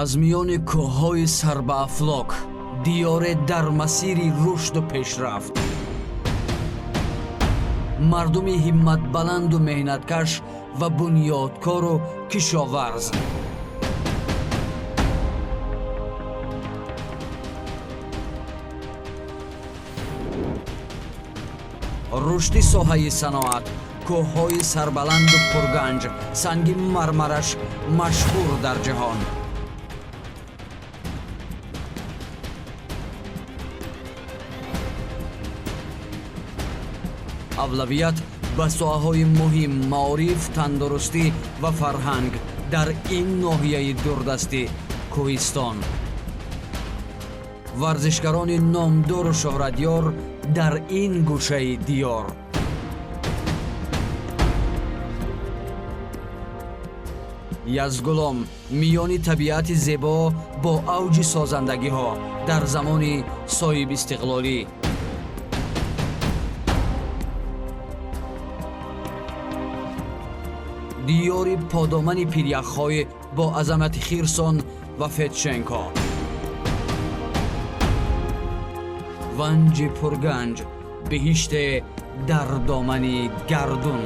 Аз миёни кӯҳҳои сарбаафлок, диёре дар масири рушду пешрафт, мардуми ҳимматбаланду меҳнаткаш ва бунёдкору кишоварз. Рушди соҳаи саноат, кӯҳҳои сарбаланду пурганҷ, санги мармараш машҳур дар ҷаҳон. Авлавият ба соҳаҳои муҳим маориф, тандурустӣ ва фарҳанг дар ин ноҳияи дурдасти кӯҳистон. Варзишгарони номдору шӯҳратёр дар ин гӯшаи диёр. Язгулом миёни табиати зебо бо авҷи созандагиҳо дар замони соҳибистиқлолӣ. Диёри подомани пиряхҳои бо азамати Хирсон ва Федченко. Ванҷи пурганҷ, биҳиште дар домани гардун.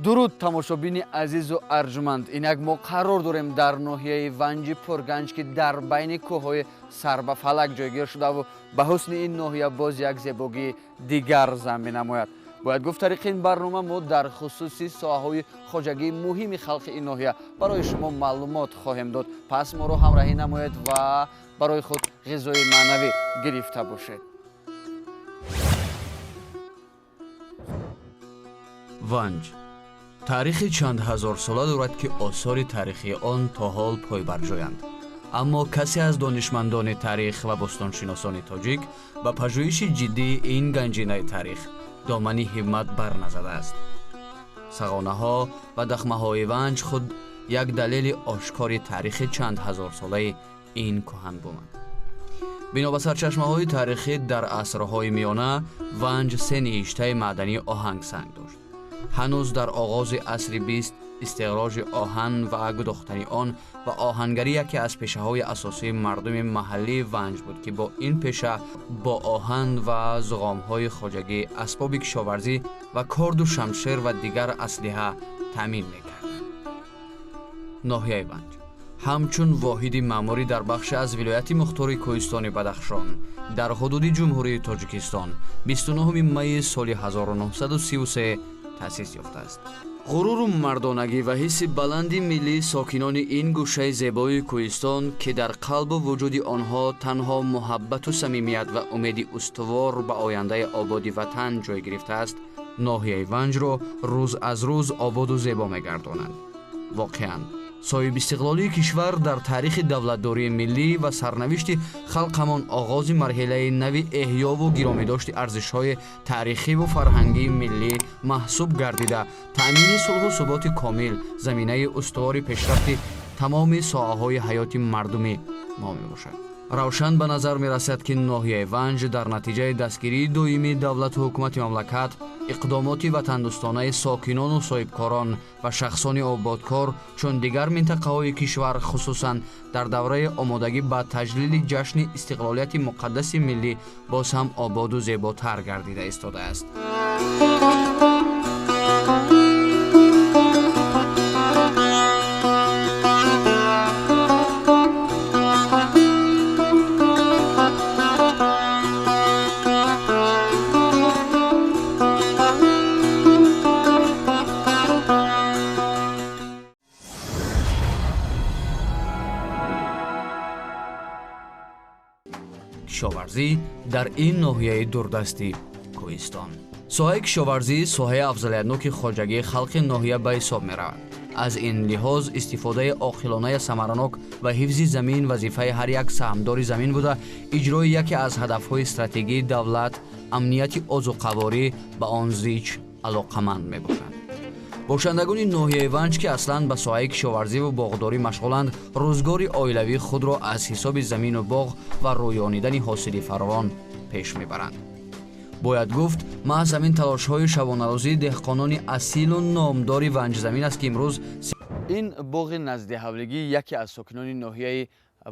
Дуруд, тамошобини азизу арҷманд. Инак мо қарор дорем дар ноҳияи Ванҷи Пурганҷ, ки дар байни кӯҳҳои сарбафалак ҷойгир шудаву ба ҳусни ин ноҳия боз як зебогии дигар зам менамояд. Бояд гуфт, тариқи ин барнома мо дар хусуси соҳаҳои хоҷагии муҳими халқи ин ноҳия барои шумо маълумот хоҳем дод. Пас моро ҳамроҳӣ намоед ва барои худ ғизои маънавӣ гирифта бошед. Ванҷ таърихи чанд ҳазорсола дорад, ки осори таърихии он то ҳол пойбарҷоянд. Аммо касе аз донишмандони таърих ва бостоншиносони тоҷик ба пажӯҳиши ҷиддии ин ганҷинаи таърих домани ҳиммат барназадааст. Сағонаҳо ва дахмаҳои Ванҷ худ як далели ошкори таърихи чанд ҳазорсолаи ин кӯҳанбуманд. Бино ба сарчашмаҳои таърихӣ, дар асрҳои миёна Ванҷ се ниҳиштаи маъдании оҳангсанг дошт. Ҳанӯз дар оғози асри бист истиғроҷи оҳан ва гудохтани он ва оҳангарӣ яке аз пешаҳои асосии мардуми маҳаллии Ванҷ буд, ки бо ин пеша бо оҳан ва зуғомҳои хоҷагӣ, асбоби кишоварзӣ ва корду шамшер ва дигар аслиҳа таъмин мекарданд. Ноҳияи Ванҷ ҳамчун воҳиди маъмурӣ дар бахше аз вилояти мухтори кӯҳистони Бадахшон дар ҳудуди Ҷумҳурии Тоҷикистон 29 майи соли 1933 таъсис ёфтааст. Ғуруру мардонагӣ ва ҳисси баланди миллии сокинони ин гӯшаи зебои кӯҳистон, ки дар қалбу вуҷуди онҳо танҳо муҳаббату самимият ва умеди устувор ба ояндаи ободи ватан ҷой гирифтааст, ноҳияи Ванҷро рӯз аз рӯз ободу зебо мегардонанд. Воқеан, соҳибистиқлолии кишвар дар таърихи давлатдории миллӣ ва сарнавишти халқамон оғози марҳилаи нави эҳёву гиромидошти арзишҳои таърихиву фарҳангии миллӣ маҳсуб гардида, таъмини сулҳу суботи комил заминаи устувори пешрафти тамоми соҳаҳои ҳаёти мардуми мо мебошад. Равшан ба назар мерасад, ки ноҳияи Ванҷ дар натиҷаи дастгирии доимии давлату ҳукумати мамлакат, иқдомоти ватандӯстонаи сокинону соҳибкорон ва шахсони ободкор, чун дигар минтақаҳои кишвар, хусусан дар давраи омодагӣ ба таҷлили ҷашни истиқлолияти муқаддаси миллӣ, боз ҳам ободу зеботар гардида истодааст. Кишоварзӣ дар ин ноҳияи дурдасти кӯҳистон. Соҳаи кишоварзӣ соҳаи афзалиятноки хоҷагии халқи ноҳия ба ҳисоб меравад. Аз ин лиҳоз истифодаи оқилонаи самаранок ва ҳифзи замин вазифаи ҳар як саҳмдори замин буда, иҷрои яке аз ҳадафҳои стратегии давлат, амнияти озуқаворӣ, ба он зич алоқаманд мебошад. Бошандагони ноҳияи Ванҷ, ки аслан ба соҳаи кишоварзиву боғдорӣ машғуланд, рӯзгори оилавии худро аз ҳисоби замину боғ ва рӯёнидани ҳосили фаровон пеш мебаранд. Бояд гуфт, маҳз ҳамин талошҳои шабонарӯзии деҳқонони асилу номдори Ванҷзамин аст, ки имрӯз ин боғи наздиҳавлигӣ яке аз сокинони ноҳияи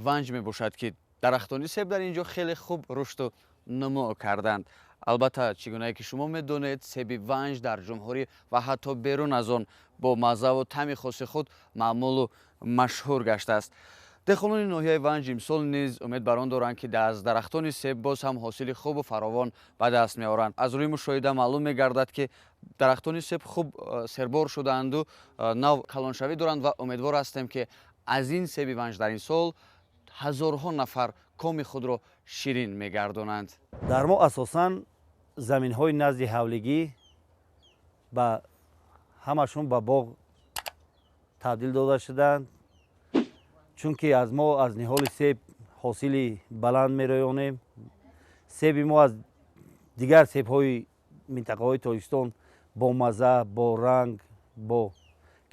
Ванҷ мебошад, ки дарахтони себ дар ин ҷо хеле хуб рушду нумо карданд. Албатта, чӣ гунае ки шумо медонед, себи Ванҷ дар ҷумҳурӣ ва ҳатто берун аз он бо маззаву таъми хоси худ маъмулу машҳур гаштааст. Деҳқонони ноҳияи Ванҷ имсол низ умед бар он доранд, ки аз дарахтони себ боз ҳам ҳосили хубу фаровон ба даст меоранд. Аз рӯи мушоҳида маълум мегардад, ки дарахтони себ хуб сербор шудаанду нав калоншавӣ доранд ва умедвор ҳастем, ки аз ин себи Ванҷ дар ин сол ҳазорҳо нафар коми худро ширин мегардонанд. Дар мо асосан заминҳои назди ҳавлигӣ ба ҳамашон ба боғ табдил дода шуданд, чунки аз мо аз ниҳоли себ ҳосили баланд мероёнем. Себи мо аз дигар себҳои минтақаҳои Тоҷикистон бо мазза, бо ранг, бо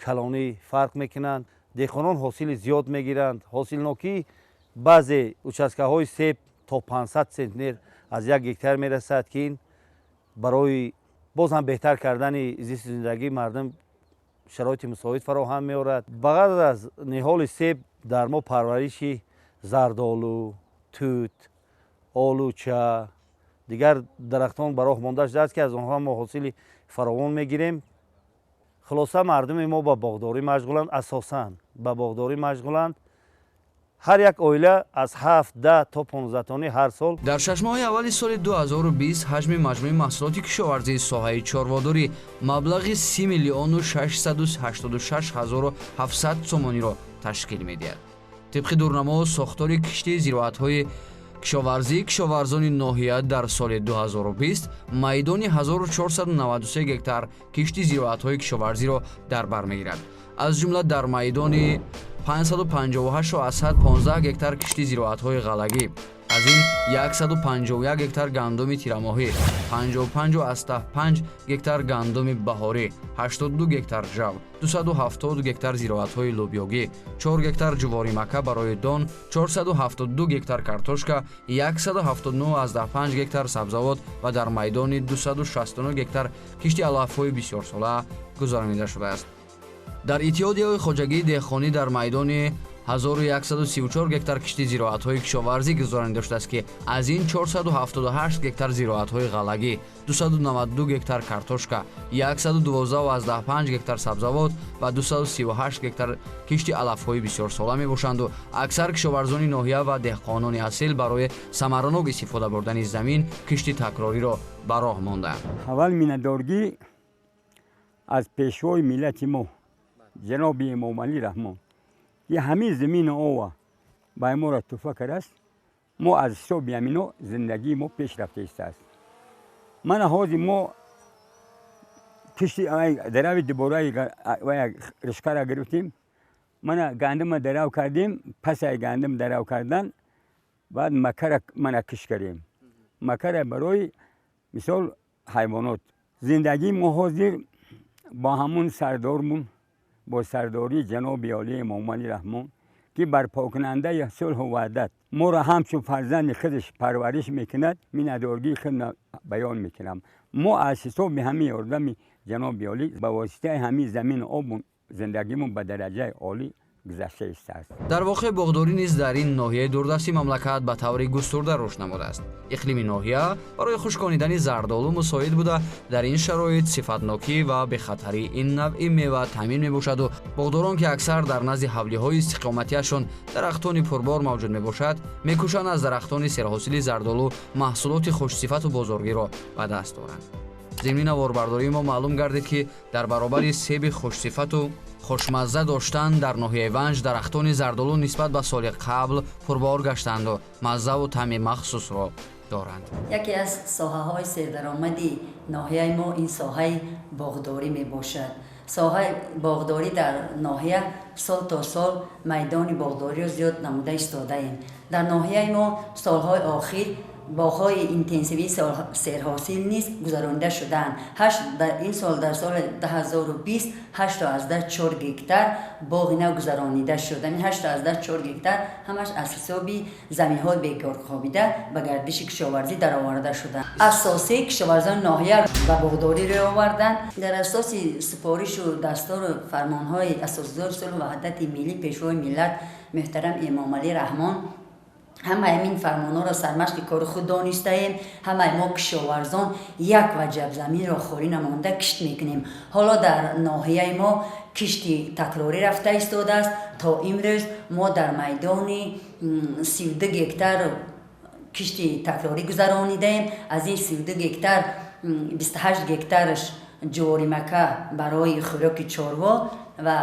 калонӣ фарқ мекунанд. Деҳқонон ҳосили зиёд мегиранд. Ҳосилнокии баъзе участкаҳои себ то 500 центнер аз 1 гектар мерасад, ки ин барои боз ҳам беҳтар кардани зисти зиндагии мардум шароити мусоид фароҳам меорад. Ба ғайр аз ниҳоли себ дар мо парвариши зардолу, тут, олуча, дигар дарахтон ба роҳ монда шудааст, ки аз онҳо мо ҳосили фаровон мегирем. Хулоса, мардуми мо ба боғдорӣ машғуланд, асосан ба боғдорӣ машғуланд. Ҳар як оила аз 7, 10 то 15 тонӣ ҳар сол. Дар 6 моҳи аввали соли 2020 ҳаҷми маҷмӯи маҳсулоти кишоварзии соҳаи чорводорӣ маблағи 30 миллиону 686 ҳазору 700 сомониро ташкил медиҳад. Тибқи дурнамо сохтори кишти зироатҳои кишоварзии кишоварзони ноҳия дар соли 2020 майдони 1493 гектар кишти зироатҳои кишоварзиро дар бар мегирад. Аз ҷумла дар майдони 558,15 гектар кишти зироатҳои ғаллагӣ, аз ин 151 гектар гандуми тирамоҳӣ, 55,5 гектар гандуми баҳорӣ, 82 гектар ҷав, 270 гектар зироатҳои лӯбиёгӣ, 4 гектар ҷуворимакка барои дон, 472 гектар картошка, 179,5 гектар сабзавот ва дар майдони 269 гектар кишти алафҳои бисёрсола гузаронида шудааст. Дар иттиҳодияҳои хоҷагии деҳқонӣ дар майдони 1134 гектар кишти зироатҳои кишоварзӣ гузаронида шудааст, ки аз ин 478 гектар зироатҳои ғаллагӣ, 292 гектар картошка, 112,5 гектар сабзавот ва 238 гектар кишти алафҳои бисёрсола мебошанду аксар кишоварзони ноҳия ва деҳқонони асил барои самаранок истифода бурдани замин кишти такрориро ба роҳ мондаанд. Аввал миннатдоргӣ аз пешвои миллати мо, ҷаноби Эмомалӣ Раҳмон, ки ҳамин замину ова ба моро туҳфа кардааст. Мо аз ҳисоби ҳамино зиндагии мо пеш рафта истааст. Мана ҳозир мо кишти дарави дубораи ришкара гирифтем. Мана гандума дарав кардем. Пасай гандум дарав кардан баъд макара мана кишт кардем, макара барои мисол ҳайвонот. Зиндагии мо ҳозир бо ҳамун сардормун, бо сардории ҷаноби олии Эмомалӣ Раҳмон, ки барпокунандаи сулҳу ваҳдат, моро ҳамчун фарзанди худаш парвариш мекунад, миннатдоргии худро баён мекунам. Мо аз ҳисоби ҳамин ёрдами ҷаноби олӣ, ба воситаи ҳамин замину обун зиндагимон ба дараҷаи олӣ гузашта истааст. Дар воқеъ, боғдорӣ низ дар ин ноҳияи дурдасти мамлакат ба таври густурда рушд намудааст. Иқлими ноҳия барои хушконидани зардолу мусоид буда, дар ин шароит сифатнокӣ ва бехатарии ин навъи мева таъмин мебошаду боғдорон, ки аксар дар назди ҳавлиҳои истиқоматиашон дарахтони пурбор мавҷуд мебошад, мекӯшанд аз дарахтони серҳосили зардолу маҳсулоти хушсифату бозоргиро ба даст оранд. Зимни наворбардории мо маълум гардид, ки дар баробари себи хушсифату хушмазза доштан дар ноҳияи Ванҷ дарахтони зардолу нисбат ба соли қабл пурбор гаштанду маззаву таъми махсусро доранд. Яке аз соҳаҳои сердаромади ноҳияи мо ин соҳаи боғдорӣ мебошад. Соҳаи боғдорӣ дар ноҳия сол то сол майдони боғдориро зиёд намуда истодаем. Дар ноҳияи мо солҳои охир Боғҳои интенсивии серҳосил низ гузаронида шудаанд. Дар ин сол, дар соли 2020, 8,4 гектар боғи нав гузаронида шуд. Ин 8,4 гектар ҳамаш аз ҳисоби заминҳои бекорхобида ба гардиши кишоварзӣ дароварда шуданд. Асосии кишоварзони ноҳия ба боғдорӣ рӯй оварданд. Дар асоси супоришу дастуру фармонҳои Асосгузори сулҳу ваҳдати миллӣ, Пешвои миллат муҳтарам Эмомалӣ Раҳмон, ҳамаи ин фармонҳоро сармашқи кори худ донистаем. Ҳамаи мо кишоварзон як ваҷаб заминро холӣ намонда кишт мекунем. Ҳоло дар ноҳияи мо кишти такрорӣ рафта истодааст. То имрӯз мо дар майдони 32 гектар кишти такрорӣ гузаронидаем. Аз ин 32 гектар 28 гектараш ҷуворимакка барои хӯроки чорво ва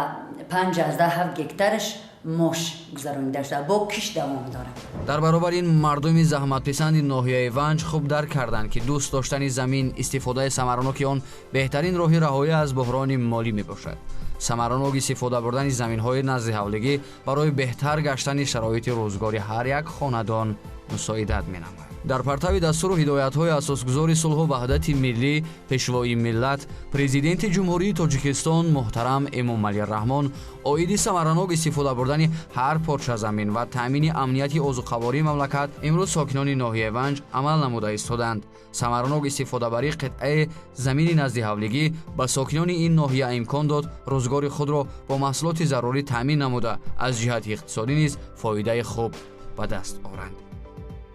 5,7 гектараш мош гузаронида шуда, бо кишт давом дорад. Дар баробари ин, мардуми заҳматписанди ноҳияи Ванҷ хуб дарк карданд, ки дӯст доштани замин, истифодаи самараноки он беҳтарин роҳи раҳоӣ аз буҳрони молӣ мебошад. Самаранок истифода бурдани заминҳои назди ҳавлигӣ барои беҳтар гаштани шароити рӯзгори ҳар як хонадон мусоидат менамояд. Дар партави дастуру ҳидоятҳои Асосгузори сулҳу ваҳдати миллӣ, Пешвои миллат, Президенти Ҷумҳурии Тоҷикистон муҳтарам Эмомалӣ Раҳмон оиди самаранок истифода бурдани ҳар порча замин ва таъмини амнияти озуқавории мамлакат, имрӯз сокинони ноҳияи Ванҷ амал намуда истоданд. Самаранок истифодабарии қитъаи замини назди ҳавлигӣ ба сокинони ин ноҳия имкон дод рӯзгори худро бо маҳсулоти зарурӣ таъмин намуда, аз ҷиҳати иқтисодӣ низ фоидаи хуб ба даст оранд.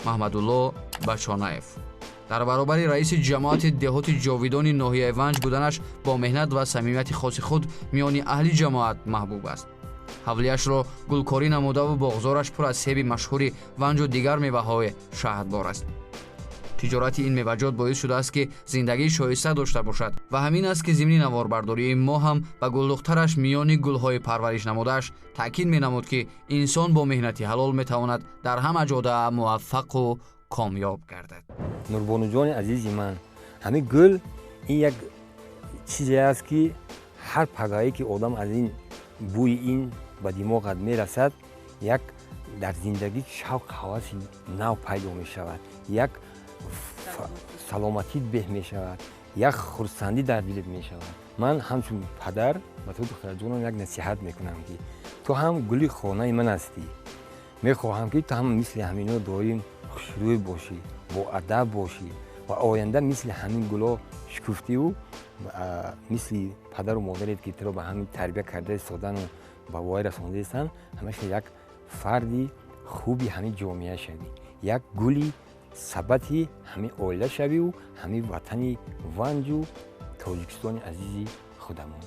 Маҳмадулло Бачонаев дар баробари раиси ҷамоати деҳоти Ҷовидони ноҳияи Ванҷ буданаш, бо меҳнат ва самимияти хоси худ миёни аҳли ҷамоат маҳбуб аст. Ҳавлияшро гулкорӣ намудаву боғзораш пур аз себи машҳури Ванҷу дигар меваҳои шаҳдбор аст. Тиҷорати ин меваҷот боис шудааст, ки зиндагии шоиста дошта бошад, ва ҳамин аст, ки зимни наворбардории мо ҳам ба гулдухтараш миёни гулҳои парвариш намудааш таъкид менамуд, ки инсон бо меҳнати ҳалол метавонад дар ҳама ҷода муваффақу комёб гардад. Нурбонуҷони азизи ман, ҳамин гул ин як чизе аст, ки ҳар пагоҳе ки одам аз ин бӯи ин ба димоғат мерасад, як дар зиндагӣ шавқ, ҳаваси нав пайдо мешавад, як саломатит беҳ мешавад, як хурсандӣ дар дилат мешавад. Ман ҳамчун падар ба ту, духтарҷонам, як насиҳат мекунам, ки ту ҳам гули хонаи ман ҳастӣ. Мехоҳам, ки ту ҳам мисли ҳамино доим хушрӯй бошӣ, боадаб бошӣ ва оянда мисли ҳамин гуло шукуфтиву мисли падару модарет, ки туро ба ҳамин тарбия карда истодану ба воя расондаистанд, ҳамеша як фарди хуби ҳамин ҷомеа шавӣ, як гули сабати ҳамин оила шавиву ҳамин ватани Ванҷу Тоҷикистони азизи худамон.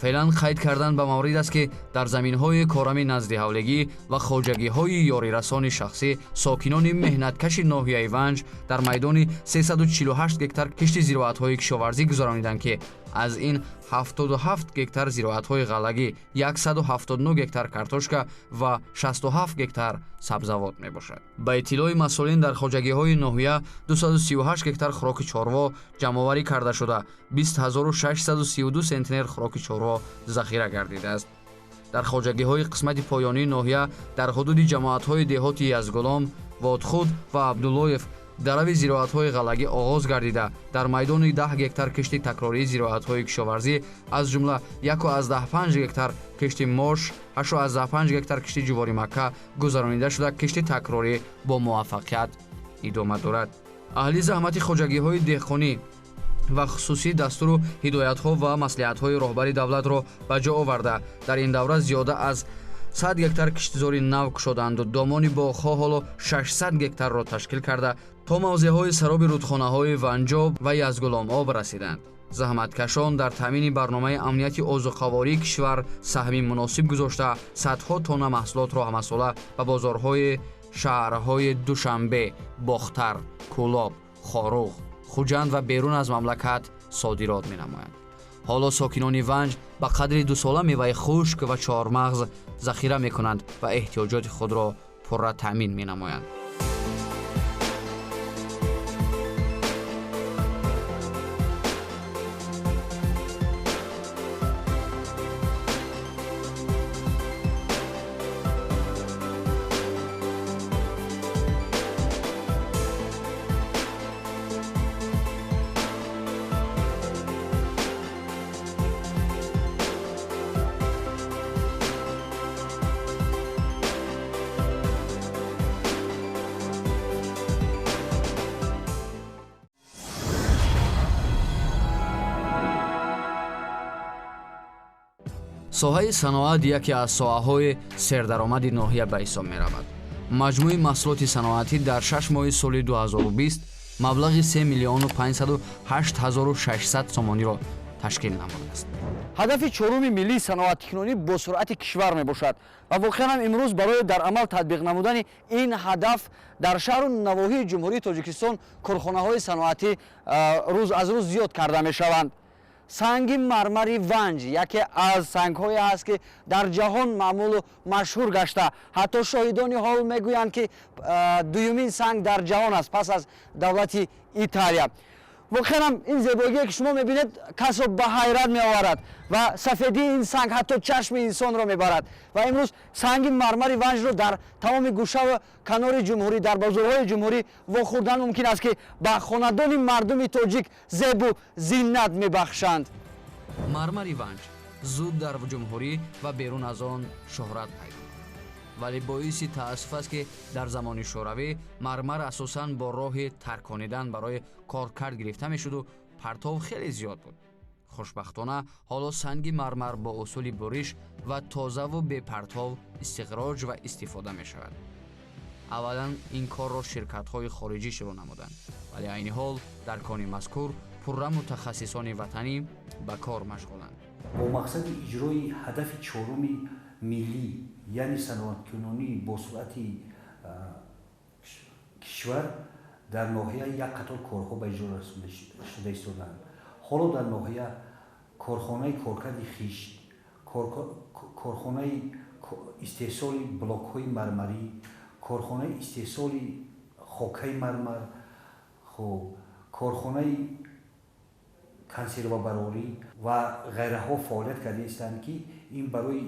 Феълан қайд кардан ба маврид аст, ки дар заминҳои корами назди ҳавлигӣ ва хоҷагиҳои ёрирасони шахсӣ сокинони меҳнаткаши ноҳияи Ванҷ дар майдони 348 гектар кишти зироатҳои кишоварзӣ гузарониданд, ки аз ин 77 гектар зироатҳои ғаллагӣ, 179 гектар картошка ва 67 гектар сабзавот мебошад. Ба иттилои масъулин, дар хоҷагиҳои ноҳия 238 гектар хӯроки чорво ҷамъоварӣ карда шуда, 20632 сентнер хӯроки чорво захира гардидааст. Дар хоҷагиҳои қисмати поёнии ноҳия дар ҳудуди ҷамоатҳои деҳоти Язгулом, Водхуд ва Абдуллоев дарави зироатҳои ғаллагӣ оғоз гардида, дар майдони 10 гектар кишти такрории зироатҳои кишоварзӣ, аз ҷумла 1,5 гектар кишти мош, 8,5 гектар кишти ҷуворимакка гузаронида шуда, кишти такрорӣ бо муваффақият идома дорад. Аҳли заҳмати хоҷагиҳои деҳқонӣ ва хусусӣ дастуру ҳидоятҳо ва маслиҳатҳои роҳбари давлатро ба ҷо оварда, дар ин давра зиёда аз 100 гектар киштизори нав кушоданду домони боғҳо ҳоло 600 гектарро ташкил карда, то мавзеъҳои сароби рудхонаҳои Ванҷоб ва Язгуломоб расиданд. Заҳматкашон дар таъмини барномаи амнияти озуқавории кишвар саҳми муносиб гузошта, садҳо тонна маҳсулотро ҳамасола ба бозорҳои шаҳрҳои Душанбе, Бохтар, Кӯлоб, Хоруғ, Хуҷанд ва берун аз мамлакат содирот менамоянд. Ҳоло сокинони Ванҷ ба қадри дусола меваи хушк ва чормағз захира мекунанд ва эҳтиёҷоти худро пурра таъмин менамоянд. Соҳаи саноат яке аз соҳаҳои сердаромади ноҳия ба ҳисоб меравад. Маҷмӯи маҳсулоти саноатӣ дар 6 моҳи соли 2020 маблағи 3 миллиону 508 ҳазору 600 сомониро ташкил намудааст. Ҳадафи чоруми миллии саноаткунонӣ бо суръати кишвар мебошад ва воқеан ҳам имрӯз барои дар амал татбиқ намудани ин ҳадаф дар шаҳру навоҳии Ҷумҳурии Тоҷикистон корхонаҳои саноатӣ рӯз аз рӯз зиёд карда мешаванд. Санги мармари Ванҷ яке аз сангҳое аст, ки дар ҷаҳон маъмулу машҳур гашта, ҳатто шоҳидони ҳол мегӯянд, ки дуюмин санг дар ҷаҳон аст пас аз давлати Италия. Воқеан ҳам ин зебогие, ки шумо мебинед, касро ба ҳайрат меоварад ва сафедии ин санг ҳатто чашми инсонро мебарад. Ва имрӯз санги мармари Ванҷро дар тамоми гӯшаву канори ҷумҳурӣ, дар бозорҳои ҷумҳурӣ вохӯрдан мумкин аст, ки ба хонадони мардуми тоҷик зебу зинат мебахшанд. Мармари Ванҷ зуд дар ҷумҳурӣ ва берун аз он шӯҳрат пайдо кард, вале боиси таассуф аст, ки дар замони шӯравӣ мармар асосан бо роҳи тарконидан барои коркард гирифта мешуду партов хеле зиёд буд. Хушбахтона, ҳоло санги мармар бо усули буриш ва тозаву бепартов истихроҷ ва истифода мешавад. Аввалан ин корро ширкатҳои хориҷӣ шурӯъ намуданд, вале айни ҳол дар кони мазкур пурра мутахассисони ватанӣ ба кор машғуланд. Бо мақсади иҷрои ҳадафи чоруми миллӣ, яъне саноаткунонӣ бо суръати кишвар, дар ноҳия як қатор корҳо ба иҷро расонда шуда истодаанд. Ҳоло дар ноҳия корхонаи коркарди хишт, корхонаи истеҳсоли блокҳои мармарӣ, корхонаи истеҳсоли хокаи мармар, хуб, корхонаи консервабарорӣ ва ғайраҳо фаъолият карда истанд, ки ин барои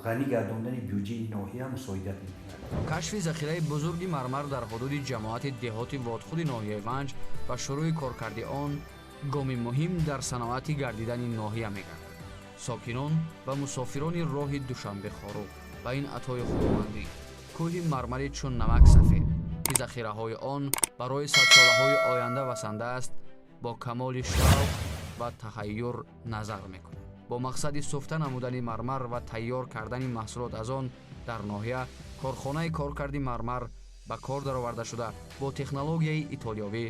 ғанӣ гардондани бюҷети ноҳия мусоидат мекунад. Кашфи захираи бузурги мармар дар ҳудуди ҷамоати деҳоти Водхуди ноҳияи Ванҷ ва шурӯъи коркарди он гоми муҳим дар саноатӣ гардидани ноҳия мегардад. Сокинон ва мусофирони роҳи Душанбе-Хоруғ ба ин атои худовандӣ, кӯҳи мармари чун намак сафед, ки захираҳои он барои садсолаҳои оянда басанда аст, бо камоли шавқ ва таҳайюр назар мекунад. Бо мақсади суфта намудани мармар ва тайёр кардани маҳсулот аз он дар ноҳия корхонаи коркарди мармар ба кор дароварда шуда, бо технологияи итолиёвӣ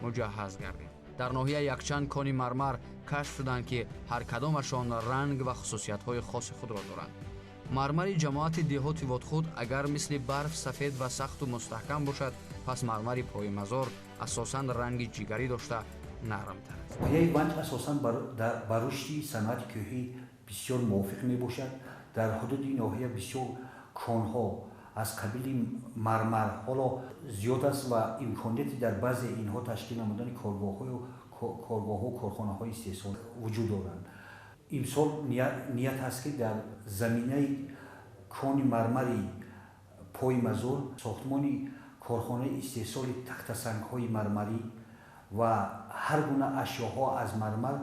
муҷаҳҳаз гардид. Дар ноҳия якчанд кони мармар кашф шуданд, ки ҳар кадомашон ранг ва хусусиятҳои хоси худро доранд. Мармари ҷамоати деҳоти Водхуд агар мисли барф сафед ва сахту мустаҳкам бошад, пас мармари Поимазор асосан ранги ҷигарӣ дошта, нармтар аст. Ноҳияи Ванҷ асосан ба рушди саноати кӯҳӣ бисёр мувофиқ мебошад. Дар ҳудуди ноҳия бисёр конҳо аз қабили мармар ҳоло зиёд аст ва имконияти дар баъзе инҳо ташкил намудани коргоҳҳо, корхонаҳои истеҳсол вуҷуд доранд. Имсол ният ҳаст, ки дар заминаи кони мармари Поимазор сохтмони корхонаи истеҳсоли тахтасангҳои мармарӣ ва ҳар гуна ашёҳо аз мармар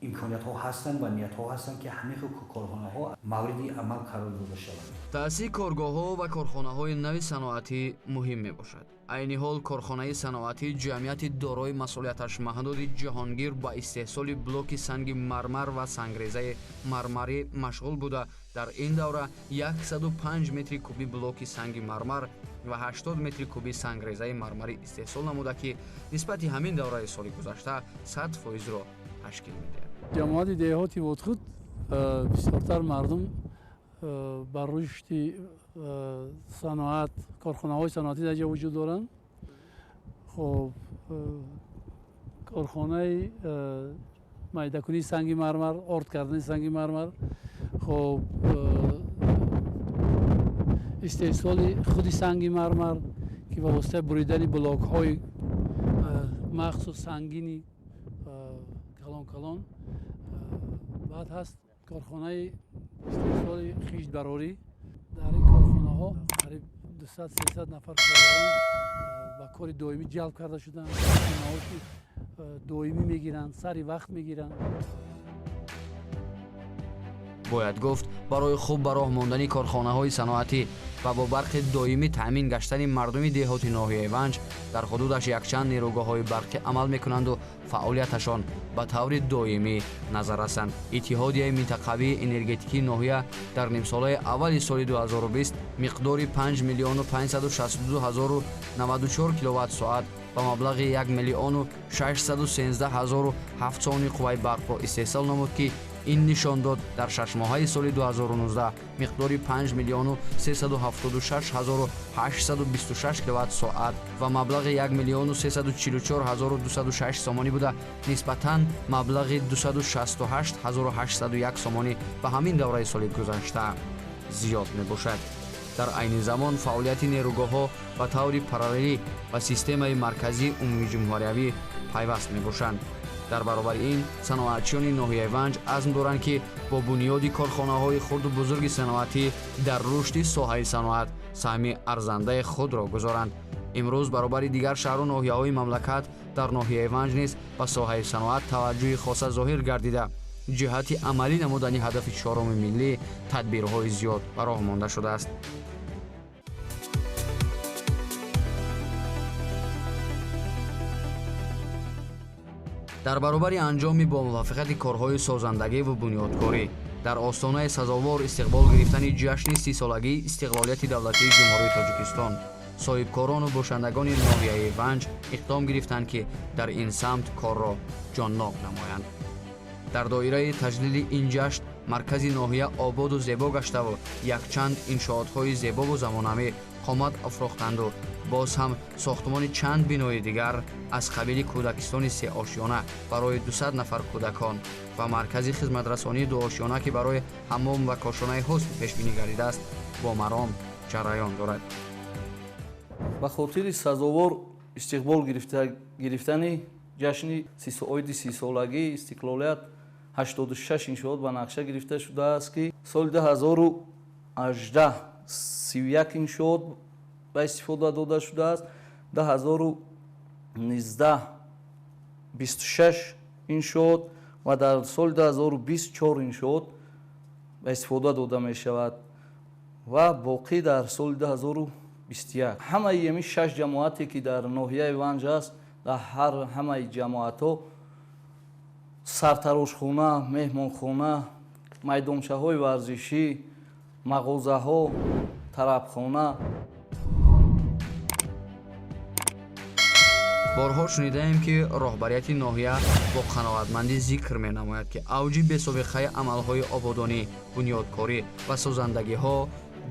имкониятҳо ҳастанд ва ниятҳо ҳастанд, ки ҳамин хел корхонаҳо мавриди амал қарор дода шаванд. Таъсиси коргоҳҳо ва корхонаҳои нави саноатӣ муҳим мебошад. Айни ҳол корхонаи саноатии ҷамъияти дорои масъулияташ маҳдуди Ҷаҳонгир ба истеҳсоли блоки санги мармар ва сангрезаи мармарӣ машғул буда, дар ин давра 105 метри кубӣ блоки санги мармар ва 80 метри кубӣ сангрезаи мармарӣ истеҳсол намуда, ки нисбати ҳамин давраи соли гузашта 100 фоизро ташкил медиҳад. Ҷамоати деҳоти Водхуд бисёртар мардум ба рушди саноат, корхонаҳои саноатӣ дар ҷо вуҷуд доранд. Хоб, корхонаи майдакунии санги мармар, орд кардани санги мармар, хоб, истеҳсоли худи санги мармар, ки ба воситаи буридани блокҳои махсус сангини калон калон. Баъд ҳаст корхонаи истеҳсоли хиштбарорӣ. Дар ин корхонаҳо қариб 200-300 нафар коргарон ба кори доимӣ ҷалб карда шуданд, маоши доимӣ мегиранд, сари вақт мегиранд. Бо Бояд гуфт, барои хуб ба роҳ мондани корхонаҳои саноатӣ ва бо барқи доимӣ таъмин гаштани мардуми деҳоти ноҳияи Ванҷ, дар ҳудудаш якчанд нерӯгоҳҳои барқӣ амал мекунанду фаъолияташон ба таври доимӣ назар расанд. Иттиҳодияи минтақавии энергетикии ноҳия дар нимсолаи аввали соли 2020 миқдори 5 562 094 киловатт-соат ба маблағи 1 613 007 сомонӣ қувваи барқро истеҳсол намуд, ки ин нишон дод дар шашмоҳаи соли 2019 миқдори 5 376 826 киловатт-соат ва маблағи 1 344 206 сомонӣ буда, нисбатан маблағи 268 801 сомонӣ ба ҳамин давраи соли гузашта зиёд мебошад. Дар айни замон фаъолияти нерӯгоҳҳо ба таври параллелӣ ба системаи марказии умумиҷумҳуриявӣ пайваст мебошанд. Дар баробари ин, саноатчиёни ноҳияи Ванҷ азм доранд, ки бо бунёди корхонаҳои хурду бузурги саноатӣ дар рушди соҳаи саноат саҳми арзандаи худро гузоранд. Имрӯз баробари дигар шаҳру ноҳияҳои мамлакат дар ноҳияи Ванҷ низ ба соҳаи саноат таваҷҷӯҳи хоса зоҳир гардида, ҷиҳати амалӣ намудани ҳадафи чоруми миллӣ тадбирҳои зиёд ба роҳ монда шудааст. Дар баробари анҷоми бомуваффақияти корҳои созандагӣ ва бунёдкорӣ, дар остонаи сазовор истиқбол гирифтани ҷашни 30-солагии истиқлолияти давлатии Ҷумҳурии Тоҷикистон, соҳибкорону бошандагони ноҳияи Ванҷ иқдом гирифтанд, ки дар ин самт корро ҷоннок намоянд. Дар доираи таҷлили ин ҷашн маркази ноҳия ободу зебо гаштаву якчанд иншоотҳои зебову замонавӣ қомат афрохтанду боз ҳам сохтмони чанд бинои дигар аз қабили кӯдакистони сеошёна барои 200 нафар кӯдакон ва маркази хизматрасонии дуошёна, ки барои ҳаммом ва кошонаи ҳусн пешбинӣ гардидааст, бо маром ҷараён дорад. Ба хотири сазовор истиқбол гирифтани ҷашни оиди 30-солагии истиқлолият 86 иншоот ба нақша гирифта шудааст, ки соли 2018 31 иншоот ба истифода дода шудааст, 2019 26 иншоот ва дар соли 2024 иншоот ба истифода дода мешавад ва боқӣ дар соли 2021. Ҳамаи ҳамин 6 ҷамоате, ки дар ноҳияи Ванҷ аст, дар ҳар ҳамаи ҷамоатҳо сартарошхона, меҳмонхона, майдончаҳои варзишӣ, мағозаҳо, тарабхона. Борҳо шунидаем, ки роҳбарияти ноҳия бо қаноатмандӣ зикр менамояд, ки авҷи бесобиқаи амалҳои ободонӣ, бунёдкорӣ ва созандагиҳо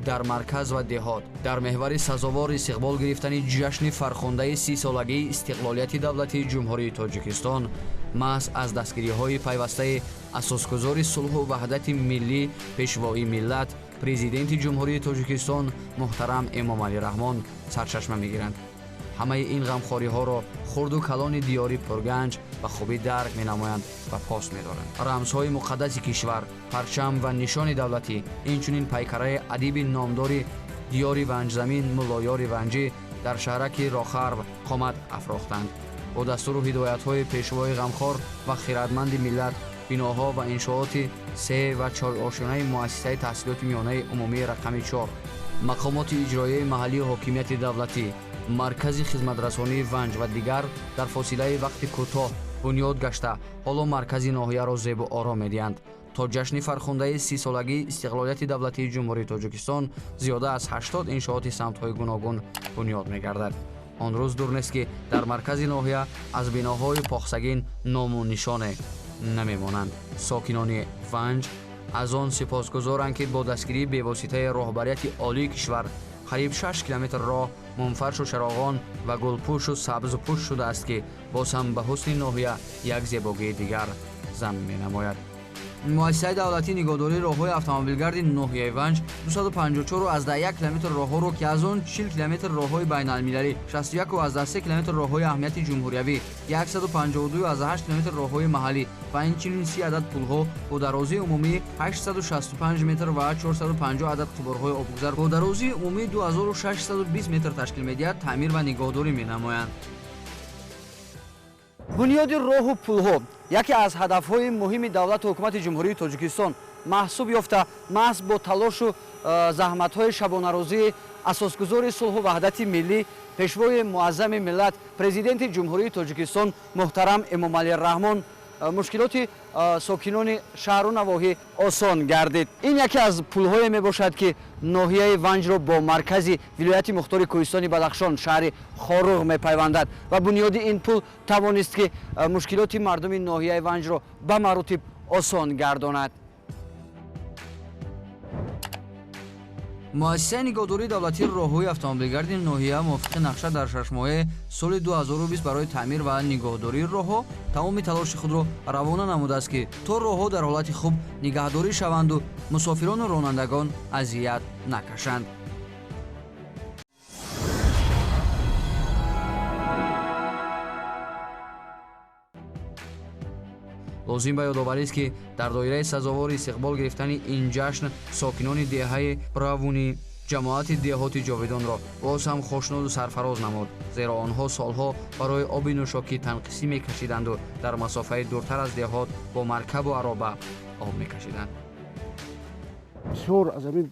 дар марказ ва деҳот дар меҳвари сазовор истиқбол гирифтани ҷашни фархундаи 30-солагии истиқлолияти давлатии Ҷумҳурии Тоҷикистон маҳз аз дастгириҳои пайвастаи асосгузори сулҳу ваҳдати миллӣ, пешвои миллат, Президенти Ҷумҳурии Тоҷикистон муҳтарам Эмомалӣ Раҳмон сарчашма мегиранд. Ҳамаи ин ғамхориҳоро хурду калони диёри пурганҷ ба хубӣ дарк менамоянд ва пос медоранд. Рамзҳои муқаддаси кишвар, парчам ва нишони давлатӣ, инчунин пайкараи адиби номдори диёри Ванҷзамин Муллоёри Ванҷӣ дар шаҳраки Рохарв қомат афрохтанд. Бо дастуру ҳидоятҳои пешвои ғамхор ва хиратманди миллат, биноҳо ва иншооти 3 ва 4 ошёнаи муассисаи таҳсилоти миёнаи умумии рақами 4, мақомоти иҷроияи маҳаллии ҳокимияти давлатӣ, маркази хизматрасонии Ванҷ ва дигар дар фосилаи вақти кӯтоҳ бунёд гашта, ҳоло маркази ноҳияро зебу ором медиҳанд. То ҷашни фархундаи 30-солагии истиқлолияти давлатии Ҷумҳурии Тоҷикистон зиёда аз 80 иншооти самтҳои гуногун бунёд мегардад. Он рӯз дур нест, ки дар маркази ноҳия аз биноҳои похсагин ному нишоне намемонанд. Сокинони Ванҷ аз он сипосгузоранд, ки бо дастгирии бевоситаи роҳбарияти олии кишвар қариб 6 километр роҳ мунфаршу чароғон ва гулпӯшу сабзупӯш шудааст, ки боз ҳам ба ҳусни ноҳия як зебогии дигар зам менамояд. Муассисаи давлатии нигоҳдории роҳҳои автомобилгарди ноҳияи Ванҷ 254,1 километр роҳҳоро, ки аз он 40 километр роҳҳои байналмилалӣ, 61,3 километр роҳҳои аҳамияти ҷумҳуриявӣ, 152,8 километр роҳҳои маҳаллӣ ва инчунин 30 адад пулҳо бо дарозии умумии 865 метр ва 450 адад қубурҳои обгузар бо дарозии умумии 2620 метр ташкил медиҳад, таъмир ва нигоҳдорӣ менамоянд. Бунёди роҳу пулҳо яке аз ҳадафҳои муҳими давлату ҳукумати Ҷумҳурии Тоҷикистон маҳсуб ёфта, маҳз бо талошу заҳматҳои шабонарӯзии асосгузори сулҳу ваҳдати миллӣ, пешвои муаззами миллат, президенти Ҷумҳурии Тоҷикистон муҳтарам Эмомалӣ Раҳмон мушкилоти сокинони шаҳру навоҳӣ осон гардид. Ин яке аз пулҳое мебошад, ки ноҳияи Ванҷро бо маркази вилояти мухтори Кӯҳистони Бадахшон, шаҳри Хоруғ мепайвандад ва бунёди ин пул тавонист, ки мушкилоти мардуми ноҳияи Ванҷро ба маротиб осон гардонад. Муассисаи нигоҳдории давлатии роҳҳои автомобилгарди ноҳия мувофиқи нақша дар шашмоҳаи соли 2020 барои таъмир ва нигоҳдории роҳҳо тамоми талоши худро равона намудааст, ки то роҳҳо дар ҳолати хуб нигаҳдорӣ шаванду мусофирону ронандагон азият накашанд. Лозим ба ёдоварист, ки дар доираи сазовори истиқбол гирифтани ин ҷашн сокинони деҳаи Равунӣ ҷамоати деҳоти Ҷовидонро боз ҳам хушнуду сарфароз намуд, зеро онҳо солҳо барои оби нӯшокӣ танқисӣ мекашиданду дар масофаи дуртар аз деҳот бо маркабу ароба об мекашиданд. Бисёр аз ҳамин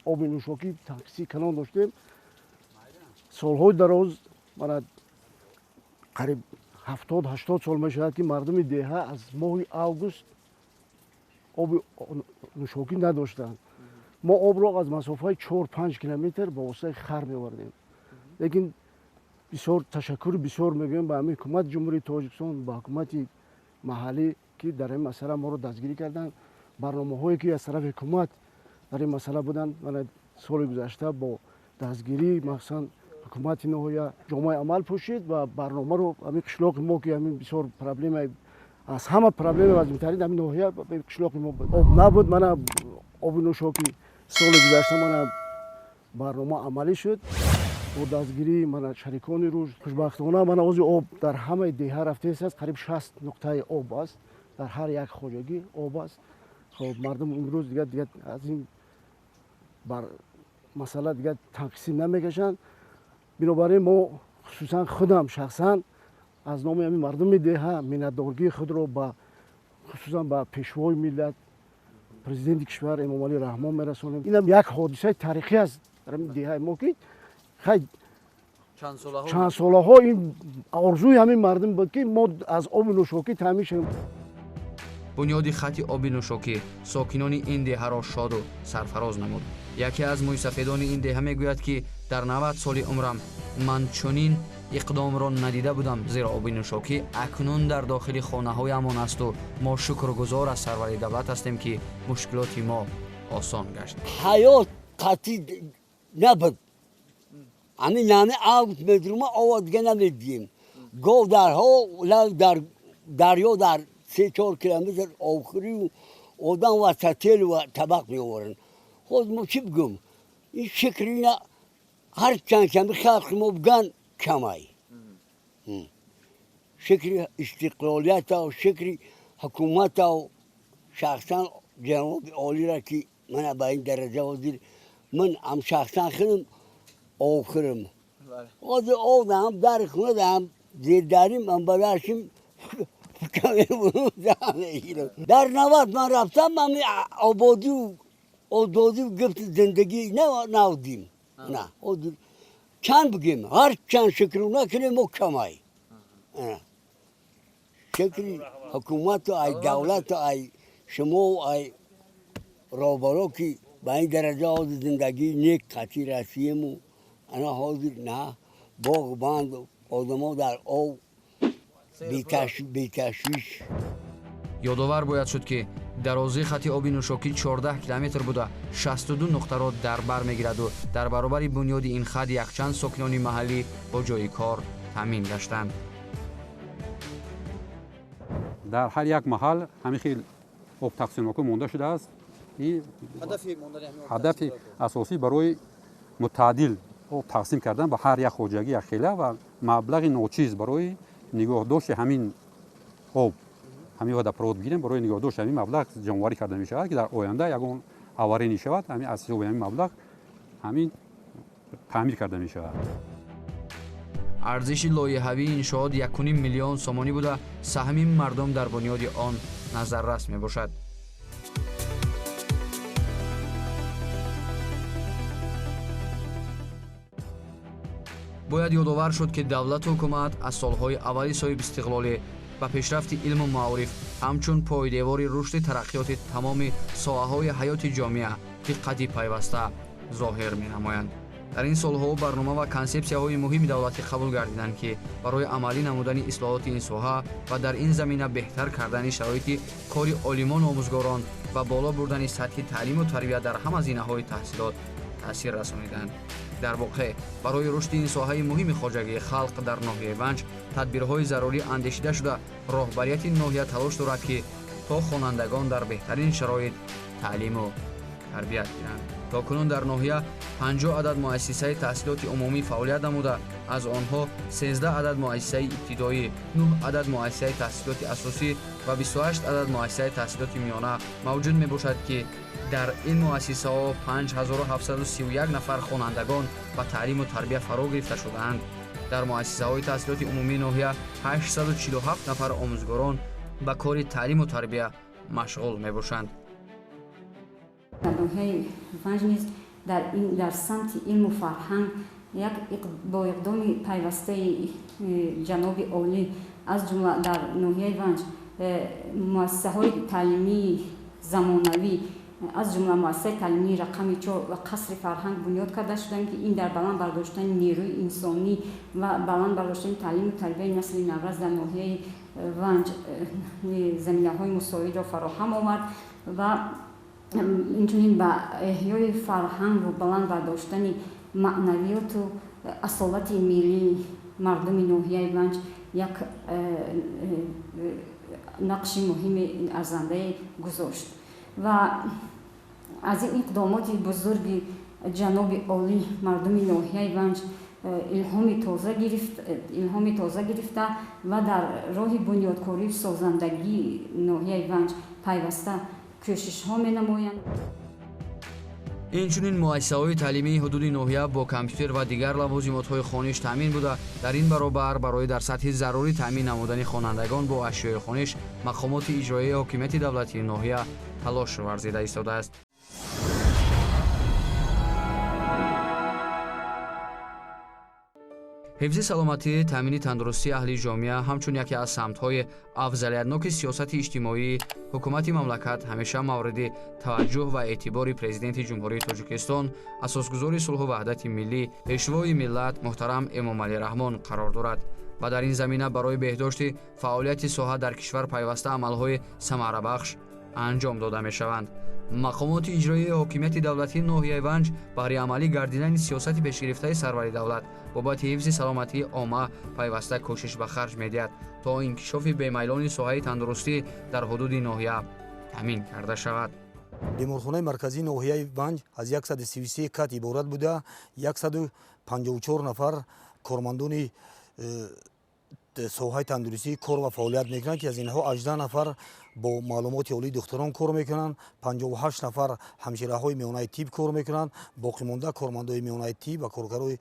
оби нӯшокӣ танқисӣ калон доштем. Солҳои дароз, мана қариб 70-80 сол мешавад, ки мардуми деҳа аз моҳи август оби нӯшокӣ надоштанд. Мо обро аз масофаи 4-5 километр ба воситаи хар меовардем. Лекин бисёр ташаккури бисёр мегӯем ба ҳамин ҳукумати Ҷумҳурии Тоҷикистон, ба ҳукумати маҳаллӣ, ки дар ин масъала моро дастгирӣ карданд. Барномаҳое, ки аз тарафи ҳукумат дар ин масъала буданд, мана соли гузашта бо дастгирӣ махсусан ҳукумати ноҳия ҷомаи амал пӯшид ва барномаро ҳамин қишлоқи мо, ки ҳамин бисёр проблема, аз ҳама проблема вазминтарин ҳамин ноҳия қишлоқи мо буд, об набуд. Мана оби нӯшокӣ соли гузашта мана барнома амалӣ шуд бо дастгирии мана шарикони рушд. Хушбахтона мана ҳозир об дар ҳамаи деҳа рафтааст, қариб 60 нуқтаи об аст, дар ҳар як хоҷагӣ об аст. Хоб, мардум имрӯз дигар аз ин бар масъала дигар танқисӣ намекашанд. Бинобар ин мо хусусан худам шахсан аз номи ҳамин мардуми деҳа миннатдоргии худро ба хусусан ба пешвои миллат, президенти кишвар Эмомалӣ Раҳмон мерасонем. Инам як ҳодисаи таърихӣ аст дар ҳамин деҳаи мо, ки хай чанд солаҳо ин орзуи ҳамин мардум буд, ки мо аз оби нӯшокӣ таъмин шавем. Бунёди хати оби нӯшокӣ сокинони ин деҳаро шоду сарфароз намуд. Яке аз мӯйсафедони ин деҳа мегӯяд, ки дар 90 соли умрам ман чунин иқдомро надида будам, зеро оби нӯшокӣ акнун дар дохили хонаҳоямон асту мо шукргузор аз сарвари давлат ҳастем, ки мушкилоти мо осон гашт. Ҳаёт қатъӣ набуд. Ҳамин нами август медрума ова дига намедидем. Гов дарҳо дар дарё дар 3-4 километр обхӯрию одам ва сател ва табақ меоваранд. Хоз мо чӣ бигӯм? Ин шукри ина ҳар чанд ками халқи мо биган камай. Шукри истиқлолиятав, шукри ҳукуматав, шахсан ҷаноби олира, ки мана ба ин дараҷа ҳозир ман ҳам шахсан худам обхӯрам. Ҳозир об даҳам дари хона даҳам зердарим ам бадаршим. Дар 90 ман рафтам, ами ободию озодию гуфти зиндагӣ навдим. На чанд бигем, ҳар чанд шукру накунем мо камай. Шукри ҳукумату ай давлату ай шумо ай роҳбаро, ки ба ин дараҷа ҳозир зиндагии нек қатъӣ расиему ана ҳозир на боғ банд одамо дар об беташвиш. Ёдовар бояд шуд, ки дарозии хати оби нӯшокӣ 14 километр буда, 62 нуқтаро дар бар мегираду дар баробари бунёди ин хат якчанд сокинони маҳаллӣ бо ҷойи кор таъмин гаштанд. Дар ҳар як маҳал ҳамин хел об тақсимнокӣ монда шудааст. Ҳадафи асосӣ барои мутаъдил об тақсим кардан ба ҳар як хоҷагӣ якхела ва маблағи ночиз барои нигоҳдошти ҳамин об, ҳамин водопровод бигирем, барои нигоҳдошти ҳамин маблағ ҷамъоварӣ карда мешавад, ки дар оянда ягон аварӣ нешавад, ҳамин аз ҳисоби ҳамин маблағ ҳамин таъмир карда мешавад. Арзиши лоиҳавии иншоот 1,5 миллион сомонӣ буда, саҳми мардум дар бунёди он назаррас мебошад. Бояд ёдовар шуд, ки давлату ҳукумат аз солҳои аввали соҳибистиқлолӣ ба пешрафти илму маориф ҳамчун пойдевори рушди тараққиёти тамоми соҳаҳои ҳаёти ҷомеа диққати пайваста зоҳир менамоянд. Дар ин солҳо барнома ва консепсияҳои муҳими давлатӣ қабул гардиданд, ки барои амалӣ намудани ислоҳоти ин соҳа ва дар ин замина беҳтар кардани шароити кори олимону омӯзгорон ва боло бурдани сатҳи таълиму тарбия дар ҳама зинаҳои таҳсилот таъсир расониданд. Дар воқеъ барои рушди ин соҳаи муҳими хоҷагии халқ дар ноҳияи Ванҷ тадбирҳои зарурӣ андешида шуда, роҳбарияти ноҳия талош дорад, ки то хонандагон дар беҳтарин шароит таълиму тарбият гиранд. То кунун дар ноҳия 50 адад муассисаи таҳсилоти умумӣ фаъолият намуда, аз онҳо 13 адад муассисаи ибтидоӣ, 9 адад муассисаи таҳсилоти асосӣ ва 28 адад муассисаи таҳсилоти миёна мавҷуд мебошад, ки дар ин муассисаҳо 5731 нафар хонандагон ба таълиму тарбия фаро гирифта шудаанд. Дар муассисаҳои таҳсилоти умумии ноҳия 847 нафар омӯзгорон ба кори таълиму тарбия машғул мебошанд. Дар ноҳияи Ванҷ низ дар самти илму фарҳанг як бо иқдоми пайвастаи ҷаноби олӣ, аз ҷумла дар ноҳияи Ванҷ муассисаҳои таълимии замонавӣ, аз ҷумла муассисаи таълимии рақами 4 ва қасри фарҳанг бунёд карда шуданд, ки ин дар баланд бардоштани нерӯи инсонӣ ва баланд бардоштани таълиму тарбияи насли наврас дар ноҳияи Ванҷ заминаҳои мусоидро фароҳам овард ва инчунин ба эҳёи фарҳангу баланд бардоштани маънавиёту асолати миллии мардуми ноҳияи Ванҷ як нақши муҳими арзандае гузошт. Ва аз ин иқдомоти бузурги ҷаноби олӣ мардуми ноҳияи Ванҷ илҳоми тоза гирифта ва дар роҳи бунёдкорию созандагии ноҳияи Ванҷ пайваста кӯшишҳо менамоянд. Инчунин муассисаҳои таълимии ҳудуди ноҳия бо компютер ва дигар лавозимотҳои хониш таъмин буда, дар ин баробар барои дар сатҳи зарурӣ таъмин намудани хонандагон бо ашёи хониш мақомоти иҷроияи ҳокимияти давлатии ноҳия талош варзида истодааст. Ҳифзи саломатӣ, таъмини тандурустии аҳли ҷомеа ҳамчун яке аз самтҳои афзалиятноки сиёсати иҷтимоии ҳукумати мамлакат ҳамеша мавриди таваҷҷӯҳ ва эътибори Президенти Ҷумҳурии Тоҷикистон, асосгузори сулҳу ваҳдати миллӣ, пешвои миллат муҳтарам Эмомалӣ Раҳмон қарор дорад ва дар ин замина барои беҳдошти фаъолияти соҳа дар кишвар пайваста амалҳои самарабахш анҷом дода мешаванд. Мақомоти иҷроияи ҳокимияти давлатии ноҳияи Ванҷ баҳри амалӣ гардидани сиёсати пешгирифтаи сарвари давлат бобати ҳифзи саломатии омма пайваста кӯшиш ба харҷ медиҳад, то инкишофи бемайлони соҳаи тандурустӣ дар ҳудуди ноҳия таъмин карда шавад. Беморхонаи марказии ноҳияи Ванҷ аз 133 кат иборат буда, 154 нафар кормандони соҳаи тандурустӣ кор ва фаъолият мекунанд, ки аз инҳо 18 нафар бо маълумоти олии духтурон кор мекунанд, 58 нафар ҳамшираҳои миёнаи тиб кор мекунанд, боқимонда кормандои миёнаи тиб ва коргарои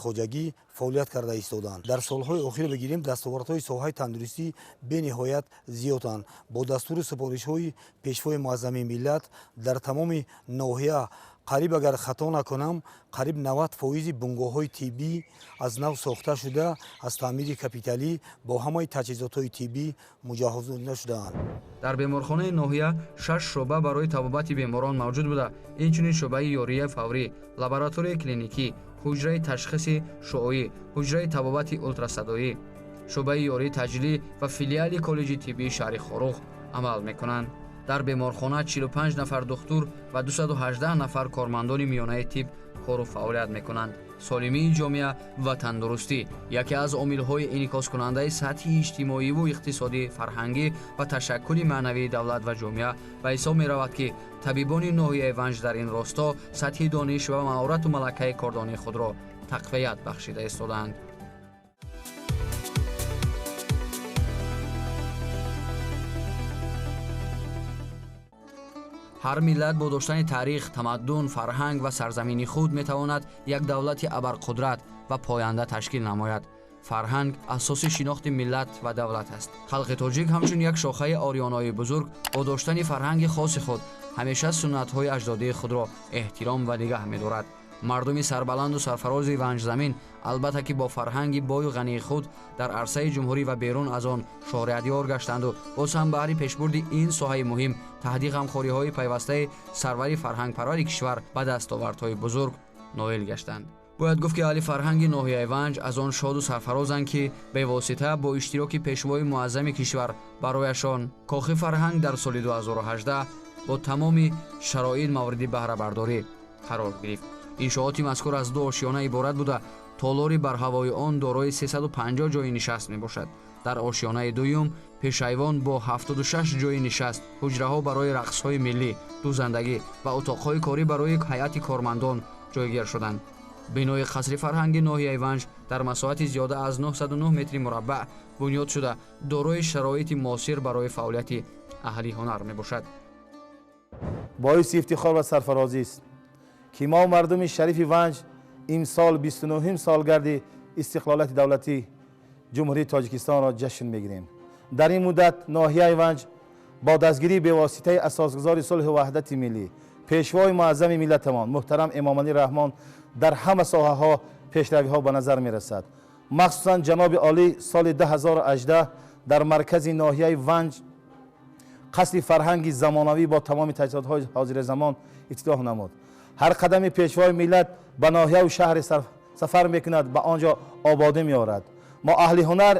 хоҷагӣ фаъолият карда истодаанд. Дар солҳои охир бигирем, дастовардҳои соҳаи тандурустӣ бениҳоят зиёданд. Бо дастуру супоришҳои пешвои муаззами миллат дар тамоми ноҳия қариб, агар хато накунам, қариб 90% бунгоҳҳои тиббӣ аз нав сохта шуда, аз таъмири капиталӣ бо ҳамаи таҷҳизотҳои тиббӣ муҷаҳҳаз шудаанд. Дар беморхонаи ноҳия 6 шӯъба барои табобати беморон мавҷуд буда, инчунин шӯъбаи ёрияи фаврӣ, лабораторияи клиникӣ, ҳуҷраи ташхиси шуоӣ, ҳуҷраи табобати ултрасадоӣ, шӯъбаи ёрии таҷлӣ ва филиали коллеҷи тиббии шаҳри Хоруғ амал мекунанд. Дар беморхона 45 нафар духтур ва 218 нафар кормандони миёнаи тиб кору фаъолият мекунанд. Солимии ҷомеа ва тандурустӣ яке аз омилҳои инъикоскунандаи сатҳи иҷтимоиву иқтисодӣ, фарҳангӣ ва ташаккули маънавии давлат ва ҷомеа ба ҳисоб меравад, ки табибони ноҳияи Ванҷ дар ин росто сатҳи дониш ва маҳорату малакаи кордонии худро тақвият бахшида истодаанд. Ҳар миллат бо доштани таърих, тамаддун, фарҳанг ва сарзамини худ метавонад як давлати абарқудрат ва поянда ташкил намояд. Фарҳанг асоси шинохти миллат ва давлат аст. Халқи тоҷик ҳамчун як шохаи ориёнои бузург бо доштани фарҳанги хоси худ ҳамеша суннатҳои аҷдодии худро эҳтиром ва нигаҳ медорад. Мардуми сарбаланду сарфарози Ванҷзамин албатта ки бо фарҳанги бою ғании худ дар арсаи ҷумҳурӣ ва берун аз он шоҳриятёр гаштанду боз ҳам баҳри пешбурди ин соҳаи муҳим таҳди ғамхориҳои пайвастаи сарвари фарҳангпарвари кишвар ба дастовардҳои бузург ноил гаштанд. Бояд гуфт, ки аҳли фарҳанги ноҳияи Ванҷ аз он шоду сарфарозанд, ки бевосита бо иштироки пешвои муаззами кишвар барояшон кохи фарҳанг дар соли 2018 бо тамоми шароит мавриди баҳрабардорӣ қарор гирифт. Иншооти мазкур аз ду ошёна иборат буда, толори барҳавои он дорои 350 ҷойи нишаст мебошад. Дар ошёнаи дуюм пешайвон бо 76 ҷойи нишаст, ҳуҷраҳо барои рақсҳои миллӣ, дӯзандагӣ ва утоқҳои корӣ барои ҳайати кормандон ҷойгир шуданд. Бинои қасри фарҳанги ноҳияи Ванҷ дар масоҳати зиёда аз 909 метри мураббаъ бунёд шуда, дорои шароити муосир барои фаъолияти аҳли ҳунар мебошад. Боиси ифтихор ва сарфарозист, ки мо мардуми шарифи Ванҷ имсол 29-ум солгарди истиқлолияти давлатии Ҷумҳурии Тоҷикистонро ҷашн мегирем. Дар ин муддат ноҳияи Ванҷ бо дастгирии бевоситаи асосгузори сулҳу ваҳдати миллӣ, пешвои муаззами миллатамон муҳтарам Эмомалӣ Раҳмон дар ҳама соҳаҳо пешравиҳо ба назар мерасад. Махсусан ҷаноби олӣ соли 2018 дар маркази ноҳияи Ванҷ қасри фарҳанги замонавӣ бо тамоми таҷҳизотҳои ҳозиразамон ифтитоҳ намуд. Ҳар қадами пешвои миллат ба ноҳияву шаҳри сафар мекунад, ба он ҷо ободӣ меорад. Мо аҳли ҳунар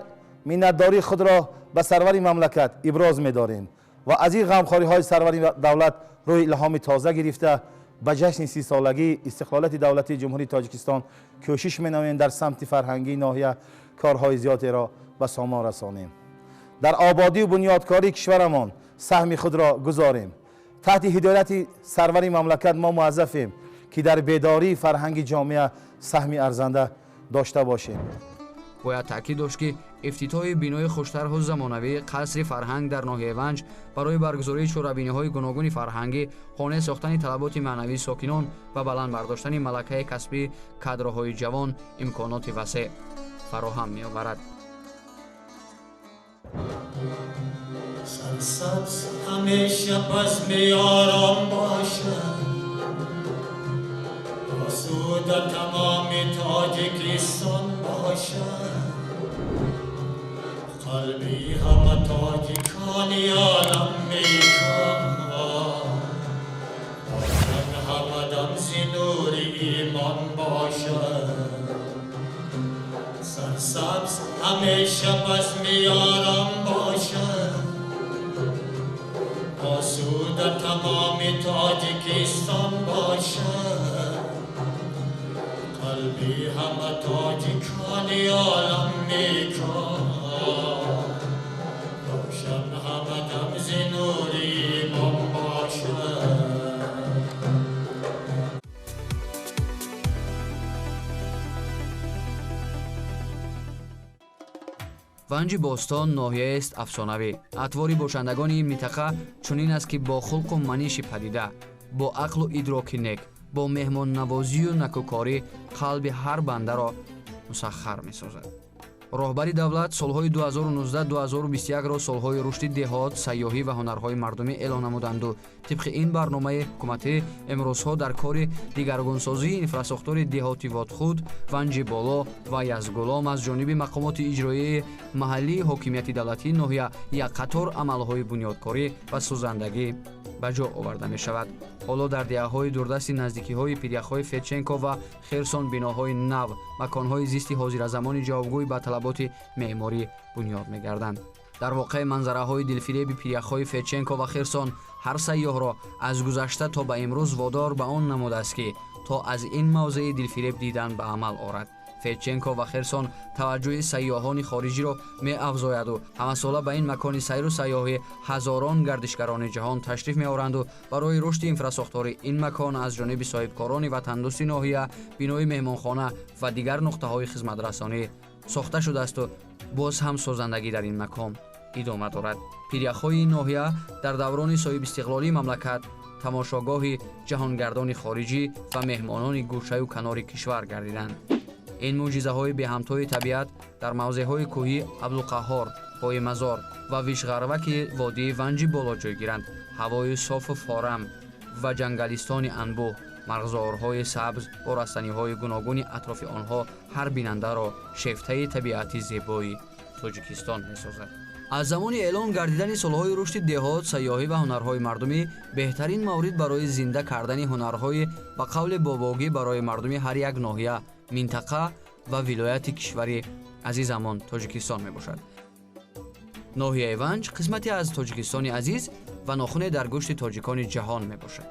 миннатдории худро ба сарвари мамлакат иброз медорем ва аз ин ғамхориҳои сарвари давлат рӯи илҳоми тоза гирифта ба ҷашни 30-солагии истиқлолияти давлатии Ҷумҳурии Тоҷикистон кӯшиш менамоем дар самти фарҳангии ноҳия корҳои зиёдеро ба сомон расонем, дар ободию бунёдкории кишварамон саҳми худро гузорем. Таҳти ҳидояти сарвари мамлакат мо муаззафем, ки дар бедории фарҳанги ҷомеа саҳми арзанда дошта бошем. Бояд таъкид дошт, ки ифтитоҳи бинои хуштарҳу замонавии қасри фарҳанг дар ноҳияи Ванҷ барои баргузории чорабиниҳои гуногуни фарҳангӣ, қонеъ сохтани талаботи маънавии сокинон ва баланд бардоштани малакаи касбии кадрҳои ҷавон имконоти васеъ фароҳам меоварад. Сарсабз ҳамеша базми ором бошад, осуда тамоми Тоҷикистон бошад, қалби ҳама тоҷикони олам мекоҳад, равшан ҳама дам зи нури имон бошад. Сарсабз ҳамеша базми ором бошад, осуда тамоми Тоҷикистон бошад, қалби ҳама тоҷикони олам мекоҳад, равшан ҳама дам зи нури имон бошад. Ванҷи бостон ноҳияест афсонавӣ. Атвори бошандагони ин минтақа чунин аст, ки бо хулқу маниши падида, бо ақлу идроки нек, бо меҳмоннавозию накӯкорӣ қалби ҳар бандаро мусаххар месозад. Роҳбари давлат солҳои 2019-2021-ро солҳои рушди деҳот, сайёҳӣ ва ҳунарҳои мардумӣ эълон намуданду тибқи ин барномаи ҳукуматӣ имрӯзҳо дар кори дигаргунсозии инфрасохтори деҳоти Водхуд, Ванҷи Боло ва Язгулом аз ҷониби мақомоти иҷроияи маҳаллии ҳокимияти давлатии ноҳия як қатор амалҳои бунёдкорӣ ва созандагӣ ба ҷо оварда мешавад. Ҳоло дар деҳаҳои дурдасти наздикиҳои пиряхҳои Федченко ва Херсон биноҳои нав, маконҳои зисти ҳозиразамони ҷавобгӯй ба талаботи меъморӣ бунёд мегарданд. Дар воқеъ манзараҳои дилфиреби пиряхҳои Федченко ва Херсон ҳар сайёҳро аз гузашта то ба имрӯз водор ба он намудааст, ки то аз ин мавзеи дилфиреб дидан ба амал орад. Федченко ва Херсон таваҷҷӯҳи сайёҳони хориҷиро меафзояду ҳамасола ба ин макони сайру сайёҳӣ ҳазорон гардишгарони ҷаҳон ташриф меоранду барои рушди инфрасохтори ин макон аз ҷониби соҳибкорони ватандӯсти ноҳия бинои меҳмонхона ва дигар нуқтаҳои хизматрасонӣ сохта шудаасту боз ҳам созандагӣ дар ин макон идома дорад. Пиряхҳои ин ноҳия дар даврони соҳибистиқлолии мамлакат тамошогоҳи ҷаҳонгардони хориҷӣ ва меҳмонони гӯшаю канори кишвар гардиданд. Ин мӯъҷизаҳои беҳамтои табиат дар мавзеъҳои кӯҳӣ Абдулқаҳҳор, Поимазор ва Вишғарваки водии Ванҷи Боло ҷойгиранд. Ҳавои софу форам ва ҷангалистони анбӯҳ Марғзорҳои сабз бо растаниҳои гуногуни атрофи онҳо ҳар бинандаро шефтаи табиати зебои Тоҷикистон месозад. Аз замони эълон гардидани солҳои рушди деҳот, сайёҳӣ ва ҳунарҳои мардумӣ беҳтарин маврид барои зинда кардани ҳунарҳои ба қавли бобогӣ барои мардуми ҳар як ноҳия, минтақа ва вилояти кишвари азизамон Тоҷикистон мебошад. Ноҳияи Ванҷ қисмате аз Тоҷикистони азиз ва нохуне дар гӯшти тоҷикони ҷаҳон мебошад.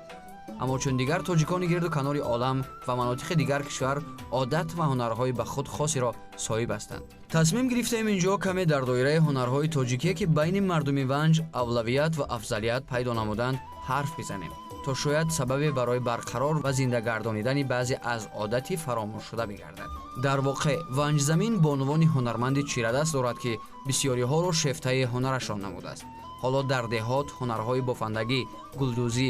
Аммо чун дигар тоҷикони гирду канори олам ва манотиқи дигар кишвар одат ва ҳунарҳои ба худ хосеро соҳиб ҳастанд. Тасмим гирифтаем инҷо каме дар доираи ҳунарҳои тоҷикие, ки байни мардуми Ванҷ авлавият ва афзалият пайдо намуданд, ҳарф бизанем, то шояд сабабе барои барқарор ва зиндагардонидани баъзе аз одати фаромӯшшуда бигардад. Дар воқеъ Ванҷзамин бонувони ҳунарманди чирадаст дорад, ки бисёриҳоро шефтаи ҳунарашон намудааст. Ҳоло дар деҳот ҳунарҳои бофандагӣ, гулдӯзӣ,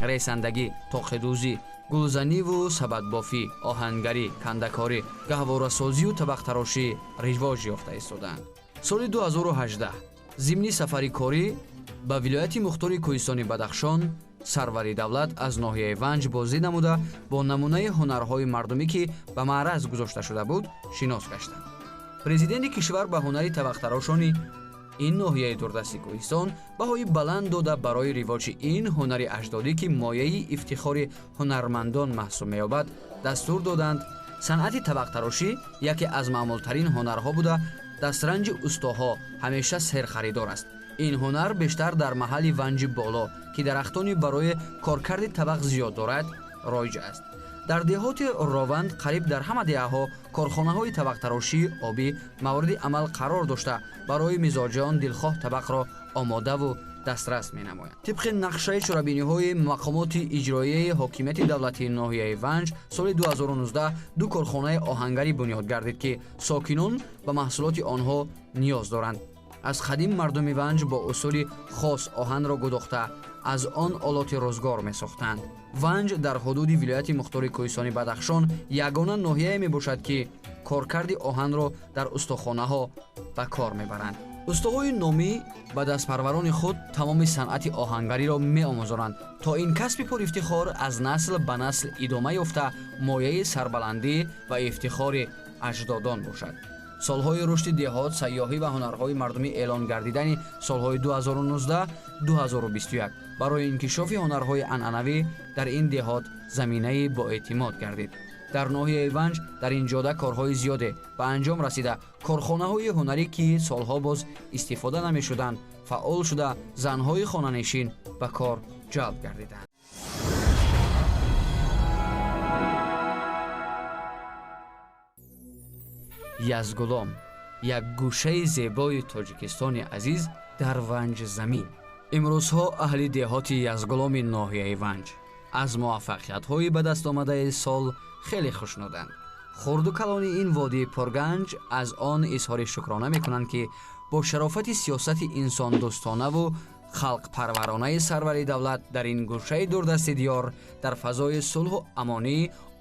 ресандагӣ, тоқидӯзӣ, гулзаниву сабадбофӣ, оҳангарӣ, кандакорӣ, гаҳворасозию табақтарошӣ ривоҷ ёфта истодаанд. Соли 2018 зимни сафари корӣ ба вилояти мухтори кӯҳистони Бадахшон сарвари давлат аз ноҳияи Ванҷ боздид намуда бо намунаи ҳунарҳои мардумӣ, ки ба маъраз гузошта шуда буд, шинос гаштанд. Президенти кишвар ба ҳунари табақтарошони ин ноҳияи дурдасти кӯҳистон баҳои баланд дода барои ривоҷи ин ҳунари аҷдодӣ, ки мояи ифтихори ҳунармандон маҳсуб меёбад, дастур доданд. Санъати табақтарошӣ яке аз маъмултарин ҳунарҳо буда, дастранҷи устоҳо ҳамеша серхаридор аст. Ин ҳунар бештар дар маҳалли Ванҷи Боло, ки дарахтони барои коркарди табақ зиёд дорад, роиҷ аст. Дар деҳоти Рованд қариб дар ҳама деҳаҳо корхонаҳои табақтарошии обӣ мавриди амал қарор дошта, барои мизоҷон дилхоҳ табақро омодаву дастрас менамоянд. Тибқи нақшаи чорабиниҳои мақомоти иҷроияи ҳокимияти давлатии ноҳияи Ванҷ соли 2019 ду корхонаи оҳангарӣ бунёд гардид, ки сокинон ба маҳсулоти онҳо ниёз доранд. Аз қадим мардуми Ванҷ бо усули хос оҳанро гудохта, аз он олоти рӯзгор месохтанд. Ванҷ дар ҳудуди вилояти мухтори кӯҳистони Бадахшон ягона ноҳияе мебошад, ки коркарди оҳанро дар устохонаҳо ба кор мебаранд. Устоҳои номӣ ба дастпарварони худ тамоми санъати оҳангариро меомӯзонанд, то ин касби пурифтихор аз насл ба насл идома ёфта, мояи сарбаландӣ ва ифтихори аҷдодон бошад. Солҳои рушди деҳот, сайёҳӣ ва ҳунарҳои мардумӣ эълон гардидани солҳои 2019-2021 барои инкишофи ҳунарҳои анъанавӣ дар ин деҳот заминаи боэътимод гардид. Дар ноҳияи Ванҷ дар ин ҷода корҳои зиёде ба анҷом расида, корхонаҳои ҳунарӣ, ки солҳо боз истифода намешуданд, фаъол шуда, занҳои хонанишин ба кор ҷалб гардиданд. Язгулом як гӯшаи зебои Тоҷикистони азиз дар Ванҷзамин. Имрӯзҳо аҳли деҳоти Язгуломи ноҳияи Ванҷ аз муваффақиятҳои ба даст омадаи сол хеле хушнуданд. Хурду калони ин водии пурганҷ аз он изҳори шукрона мекунанд, ки бо шарофати сиёсати инсондӯстонаву халқпарваронаи сарвари давлат дар ин гӯшаи дурдасти диёр дар фазои сулҳу амонӣ,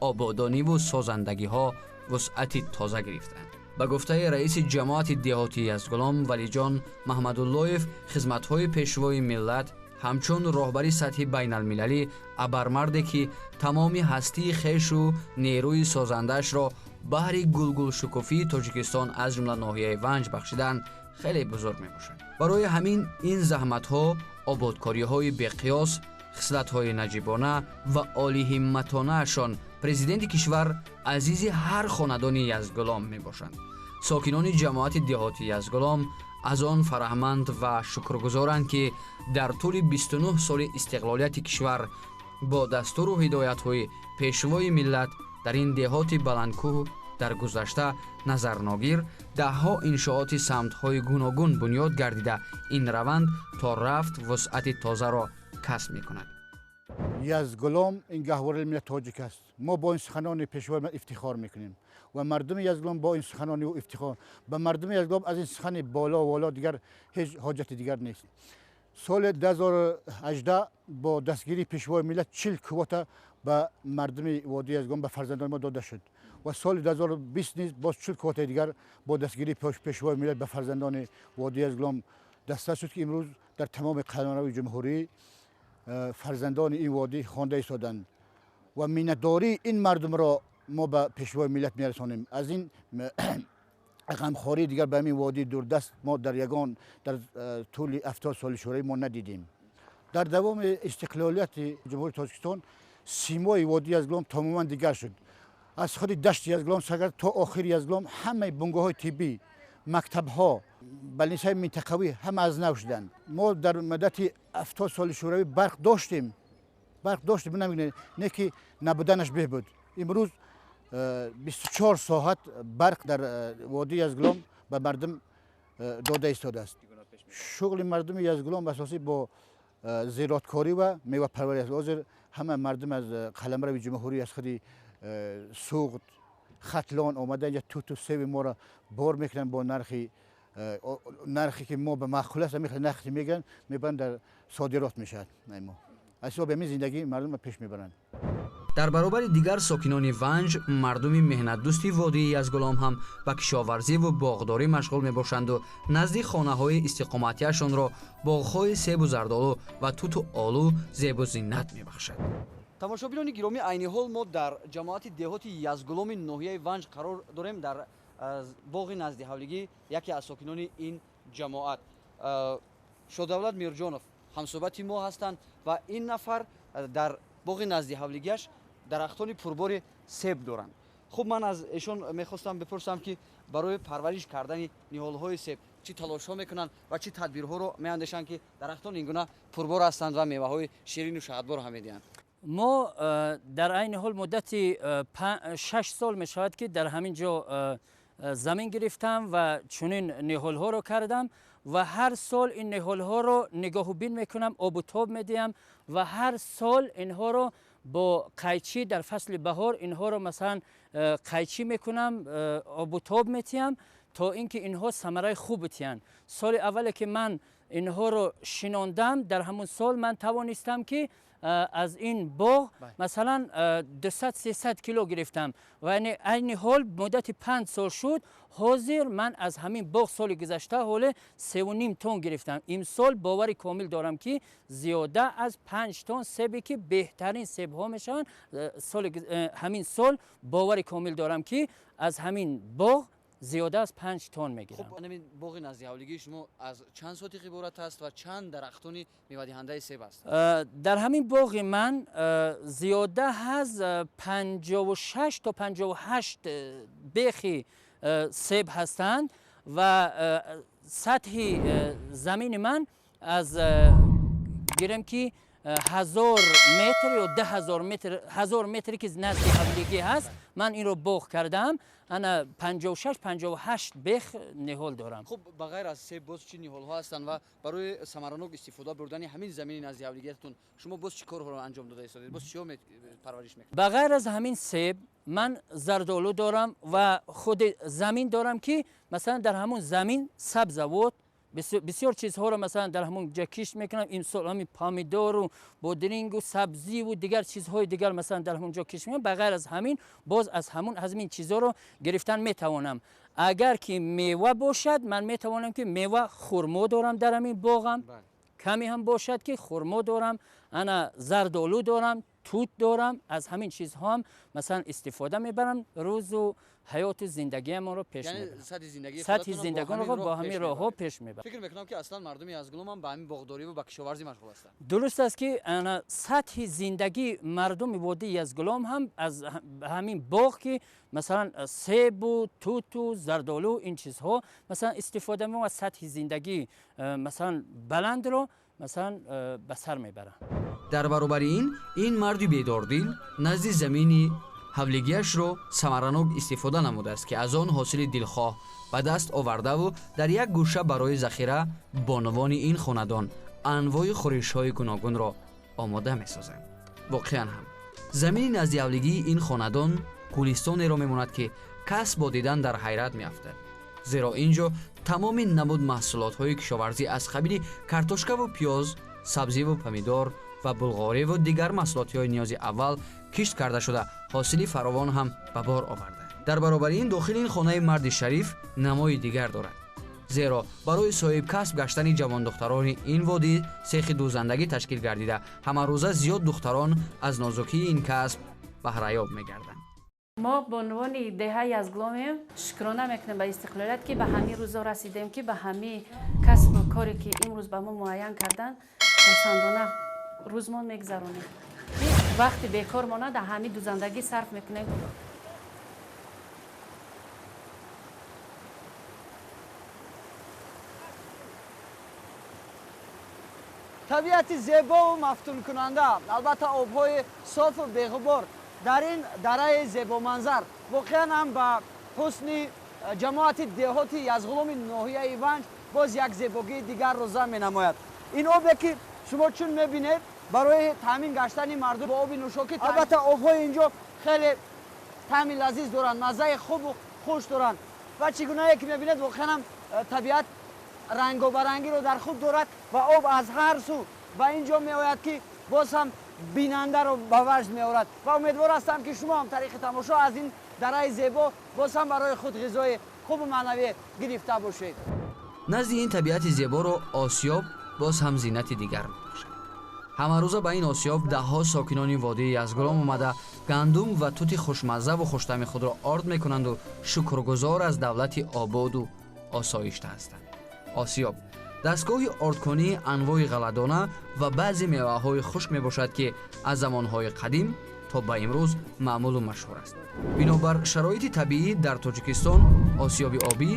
ободониву созандагиҳо вусъати тоза гирифтанд. Ба гуфтаи раиси ҷамоати деҳоти Язгулом Валиҷон Маҳмадуллоев, хизматҳои пешвои миллат ҳамчун роҳбари сатҳи байналмилалӣ, абармарде, ки тамоми ҳастии хешу нерӯи созандаашро баҳри гулгулшукуфии Тоҷикистон аз ҷумла ноҳияи Ванҷ бахшиданд, хеле бузург мебошад. Барои ҳамин ин заҳматҳо, ободкориҳои беқиёс, хислатҳои наҷибона ва олиҳимматонаашон президенти кишвар азизи ҳар хонадони Язгулом мебошанд. Сокинони ҷамоати деҳоти Язгулом аз он фараҳманд ва шукргузоранд, ки дар тӯли 29 соли истиқлолияти кишвар бо дастуру ҳидоятҳои пешвои миллат дар ин деҳоти баландкӯҳ дар гузашта назарногир даҳҳо иншооти самтҳои гуногун бунёд гардида, ин раванд то рафт вусъати тозаро касб мекунад. Язгулом ин гаҳвораи миллати тоҷик аст. Мо бо ин суханони пешвои миллат ифтихор мекунем ва мардуми Язгулом бо ин суханони ӯ ифтихор. Ба мардуми Язгулом аз ин сухани боло воло дигар ҳеҷ ҳоҷати дигар нест. Соли 2018 бо дастгирии пешвои миллат 40 квота ба мардуми водии Язгулом, ба фарзандони мо дода шуд ва соли 2020 низ боз 40 квотаи дигар бо дастгирии пешвои миллат ба фарзандони водии Язгулом дастрас шуд, ки имрӯз дар тамоми қаламрави ҷумҳурӣ фарзандони ин водӣ хонда истоданд. Ва миннатдории ин мардумро мо ба пешвои миллат мерасонем. Аз ин ғамхории дигар ба ҳамин водии дурдаст мо дар ягон дар тӯли 70 соли шӯравӣ мо надидем. Дар давоми истиқлолияти Ҷумҳурии Тоҷикистон симои водии Язгулом тамоман дигар шуд. Аз худи дашти Язгулом сар то охири Язгулом ҳамаи бунгоҳҳои тиббӣ, мактабҳо, балнисаи минтақавӣ ҳама аз нав шуданд. Мо дар муддати 70 соли шӯравӣ барқ доштем, намегӯем, не ки набуданаш беҳ буд. Имрӯз 24 соат барқ дар водии Язгулом ба мардум дода истодааст. Шуғли мардуми Язгулом асосӣ бо зироаткорӣ ва мевапарварӣ аст. Ҳозир ҳама мардум аз қаламрави ҷумҳурӣ, аз худи Суғд, Хатлон омада инҷа туту севи моро бор мекунанд бо нархе ки мо ба маъқул аст, ҳамин нархе мегиранд, мебаранд, дар содирот мешавад. Мо аз ҳисоби ҳамин зиндагии мардум пеш мебаранд. Дар баробари дигар сокинони Ванҷ, мардуми меҳнатдӯсти водии Язгулом ҳам ба кишоварзиву боғдорӣ машғул мебошанду назди хонаҳои истиқоматиашонро боғҳои себу зардолу ва туту олу зебу зинат мебахшад. Тамошобинони гиромӣ, айни ҳол мо дар ҷамоати деҳоти Язгуломи ноҳияи Ванҷ қарор дорем, дар боғи назди ҳавлигӣ яке аз сокинони ин ҷамоат Шодавлат Мирҷонов ҳамсӯҳбати мо ҳастанд ва ин нафар дар боғи назди ҳавлигиаш дарахтони пурбори себ доранд. Хуб, ман аз эшон мехостам бипурсам, ки барои парвариш кардани ниҳолҳои себ чӣ талошҳо мекунанд ва чӣ тадбирҳоро меандешанд, ки дарахтон ин гуна пурбор ҳастанд ва меваҳои ширину шаҳдбор ҳам медиҳанд. Мо дар айни ҳол муддати 6 сол мешавад, ки дар ҳамин ҷо замин гирифтам ва чунин ниҳолҳоро кардам ва ҳар сол ин ниҳолҳоро нигоҳубин мекунам, обу тоб медиҳам ва ҳар сол инҳоро бо қайчӣ дар фасли баҳор инҳоро масалан қайчӣ мекунам, обу тоб метиҳам то ин ки инҳо самараи хуб битиҳанд. Соли аввале ки ман инҳоро шинондам, дар ҳамон сол ман тавонистам, ки аз ин боғ масалан 200-300 кило гирифтам ва айни ҳол муддати 5 сол шуд. Ҳозир ман аз ҳамин боғ соли гузашта ҳоле 3,5 тонн гирифтам. Имсол бовари комил дорам, ки зиёда аз 5 тонн себе ки беҳтарин себҳо мешаванд, ҳамин сол бовари комил дорам, ки аз ҳамин боғ зиёда аз 5 тонн мегирам. Хуб, ҳамин боғи назди ҳавлигии шумо аз чанд сотиқ иборат аст ва чанд дарахтони мевадиҳандаи себ аст? Дар ҳамин боғи ман зиёда аз 56 то 58 бехи себ ҳастанд ва сатҳи замини ман аз гирем ки 1000 метр ё 2000 метр, 1000 метре ки назди ҳавлигӣ ҳаст, ман инро боғ кардам. Ана 56-58 бех ниҳол дорам. Хуб, ба ғайр аз себ боз чӣ ниҳолҳо ҳастанд ва барои самаранок истифода бурдани ҳамин замини назди ҳавлигиятон шумо боз чӣ корҳоро анҷом дода истодед? Боз чиҳо парвариш мекунед? Ба ғайр аз ҳамин себ ман зардолу дорам ва худи замин дорам, ки масалан дар ҳамон замин сабзавот, бисёр чизҳоро масалан дар ҳамон ҷо кишт мекунам. Имсол ҳамин помидору бодирингу сабзиву дигар чизҳои дигар масалан дар ҳамон ҷо кишт мекунам. Ба ғайр аз ҳамин боз аз ҳамон аз ҳамин чизҳоро гирифтан метавонам. Агар ки мева бошад, ман метавонам, ки мева хурмо дорам дар ҳамин боғам, каме ҳам бошад ки хурмо дорам, ана зардолу дорам, тут дорам. Аз ҳамин чизҳо ҳам масалан истифода мебарам, рӯзу ҳаёту зиндагиамонро пеш мебарам. Сатҳи зиндагиамонро бо ҳамин роҳҳо пеш мебарам. Фикр мекунам, ки аслан мардуми Язгулом ҳам ба ҳамин боғдорӣ ва ба кишоварзӣ машғул ҳастанд. Дуруст аст, ки сатҳи зиндагии мардуми водии Язгулом ҳам аз ҳамин боғ, ки масалан себу туту зардолу ин чизҳо масалан истифода мебаранд ва сатҳи зиндагии масалан баландро масалан ба сар мебаранд. Дар баробари ин марди бедордил назди замини ҳавлигиашро самаранок истифода намудааст, ки аз он ҳосили дилхоҳ ба даст овардаву дар як гӯша барои захира бонувони ин хонадон анвои хӯришҳои гуногунро омода месозанд. Воқеан ҳам замини назди ҳавлигии ин хонадон гулистонеро мемонад, ки кас бо дидан дар ҳайрат меафтад, зеро ин ҷо тамоми намуд маҳсулотҳои кишоварзӣ аз қабили картошкаву пиёз, сабзиву помидор ва булғориву дигар маҳсулотҳои ниёзи аввал кишт карда шуда, ҳосили фаровон ҳам ба бор оварда. Дар баробари ин дохили ин хонаи марди шариф намои дигар дорад, зеро барои соҳибкасб гаштани ҷавондухтарони ин водӣ сехи дӯзандагӣ ташкил гардида, ҳамарӯза зиёд духтарон аз нозукии ин касб баҳраёб мегарданд. Мо ба унвони деҳаи Язгломем шукрона мекунем ба истиқлолият, ки ба ҳамин рӯзо расидем, ки ба ҳамин касбу коре, ки имрӯз ба мо муайян карданд, хурсандона рӯзмон мегузаронем. Вақти бекор мона дар ҳамин дузандагӣ сарф мекунем. Табиати зебову мафтункунанда, албатта обҳои софу беғубор дар ин дараи зебоманзар воқеан ҳам ба ҳусни ҷамоати деҳоти Язғуломи ноҳияи Ванҷ боз як зебогии дигарро зам менамояд. Ин обе, ки шумо чун мебинед, барои таъмин гаштани мардум бо оби нӯшокӣ. Албатта, обҳои инҷо хеле таъми лазиз доранд, маззаи хубу хуш доранд ва чӣ гунае ки мебинед, воқеан ҳам табиат рангобарангиро дар худ дорад ва об аз ҳар сӯ ба ин ҷо меояд, ки боз ҳам бинандаро ба ваҷд меорад. Ва умедвор ҳастам, ки шумо ҳам тариқи тамошо аз ин дараи зебо боз ҳам барои худ ғизои хубу маънавӣ гирифта бошед. Назди ин табиати зеборо осиёб боз ҳам зинати дигар мебошад. Ҳамарӯза ба ин осиёб даҳҳо сокинони водии Язгулом омада, гандум ва тути хушмаззаву хуштаъми худро орд мекунанду шукргузор аз давлати ободу осоишта ҳастанд. Осиёб дастгоҳи ордкунии анвои ғалладона ва баъзе меваҳои хушк мебошад, ки аз замонҳои қадим то ба имрӯз маъмулу машҳур аст. Бинобар шароити табиӣ дар Тоҷикистон осиёби обӣ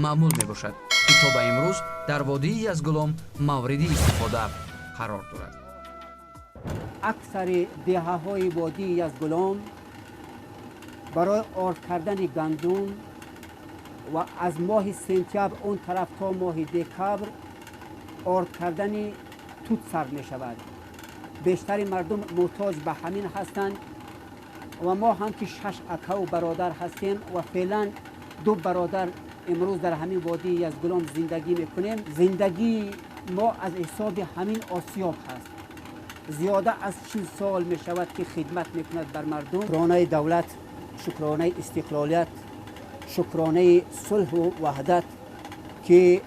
маъмул мебошад, ки то ба имрӯз дар водии Язгулом мавриди истифода қарор дорад. Аксари деҳаҳои водии Язгулом барои орд кардани гандум ва аз моҳи сентябр он тараф то моҳи декабр орд кардани тут сарф мешавад. Бештари мардум муҳтоҷ ба ҳамин ҳастанд ва мо ҳам, ки шаш акаву бародар ҳастем ва феълан ду бародар имрӯз дар ҳамин водии Язгулом зиндагӣ мекунем. Зиндагии мо аз ҳисоби ҳамин осиёб ҳаст. Зиёда аз 40 сол мешавад, ки хидмат мекунад бар мардум. Шукронаи давлат, шукронаи истиқлолият, шукронаи сулҳу ваҳдат, ки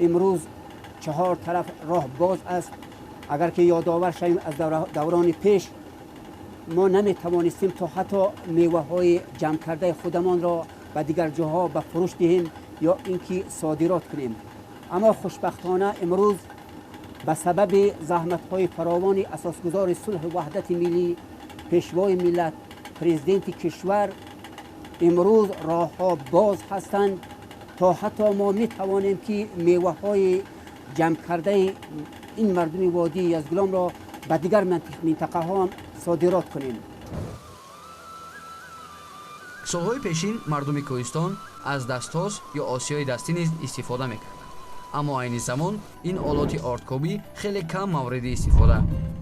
имрӯз чаҳор тараф роҳ боз аст. Агар ки ёдовар шавем, аз даврони пеш мо наметавонистем то ҳатто меваҳои ҷамъкардаи худамонро ба дигар ҷоҳо ба фурӯш диҳем ё ин ки содирот кунем. Аммо хушбахтона имрӯз ба сабаби заҳматҳои фаровони асосгузори сулҳу ваҳдати миллӣ, пешвои миллат, президенти кишвар, имрӯз роҳҳо боз ҳастанд, то ҳатто мо метавонем, ки меваҳои ҷамъкардаи ин мардуми водии Язгуломро ба дигар минтақаҳо ҳам содирот кунем. Солҳои пешин мардуми кӯҳистон аз дастҳоз ё осиёи дастӣ низ истифода мекарданд, аммо айни замон ин олоти ордкобӣ хеле кам мавриди истифода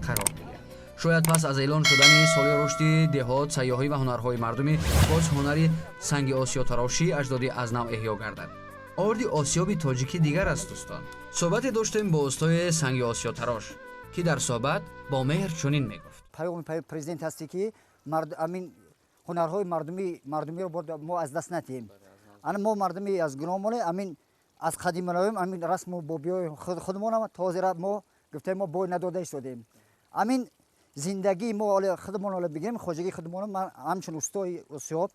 қарор мегирад. Шояд пас аз эълон шудани соли рушди деҳот, сайёҳӣ ва ҳунарҳои мардумӣ боз ҳунари санги осиётарошии аҷдодӣ аз нав эҳё гардад. Орди осиёби тоҷикӣ дигар аст, дӯстон. Суҳбате доштем бо устои санги осиётарош, ки дар суҳбат бо меҳр чунин мегуфт: Паёми президент ҳастӣ, ки амин ҳунарҳои мардумиро мо аз даст надиҳем. Ана мо мардуми Язгуломоне, амин аз қадималоем, амин расму бобиҳои худмонам то ҳозира мо гуфтаем, мо бой надода истодем. Амин зиндагии мо оле худмон оле бигирем, хоҷагии худмон, ман ҳамчун устои осиёб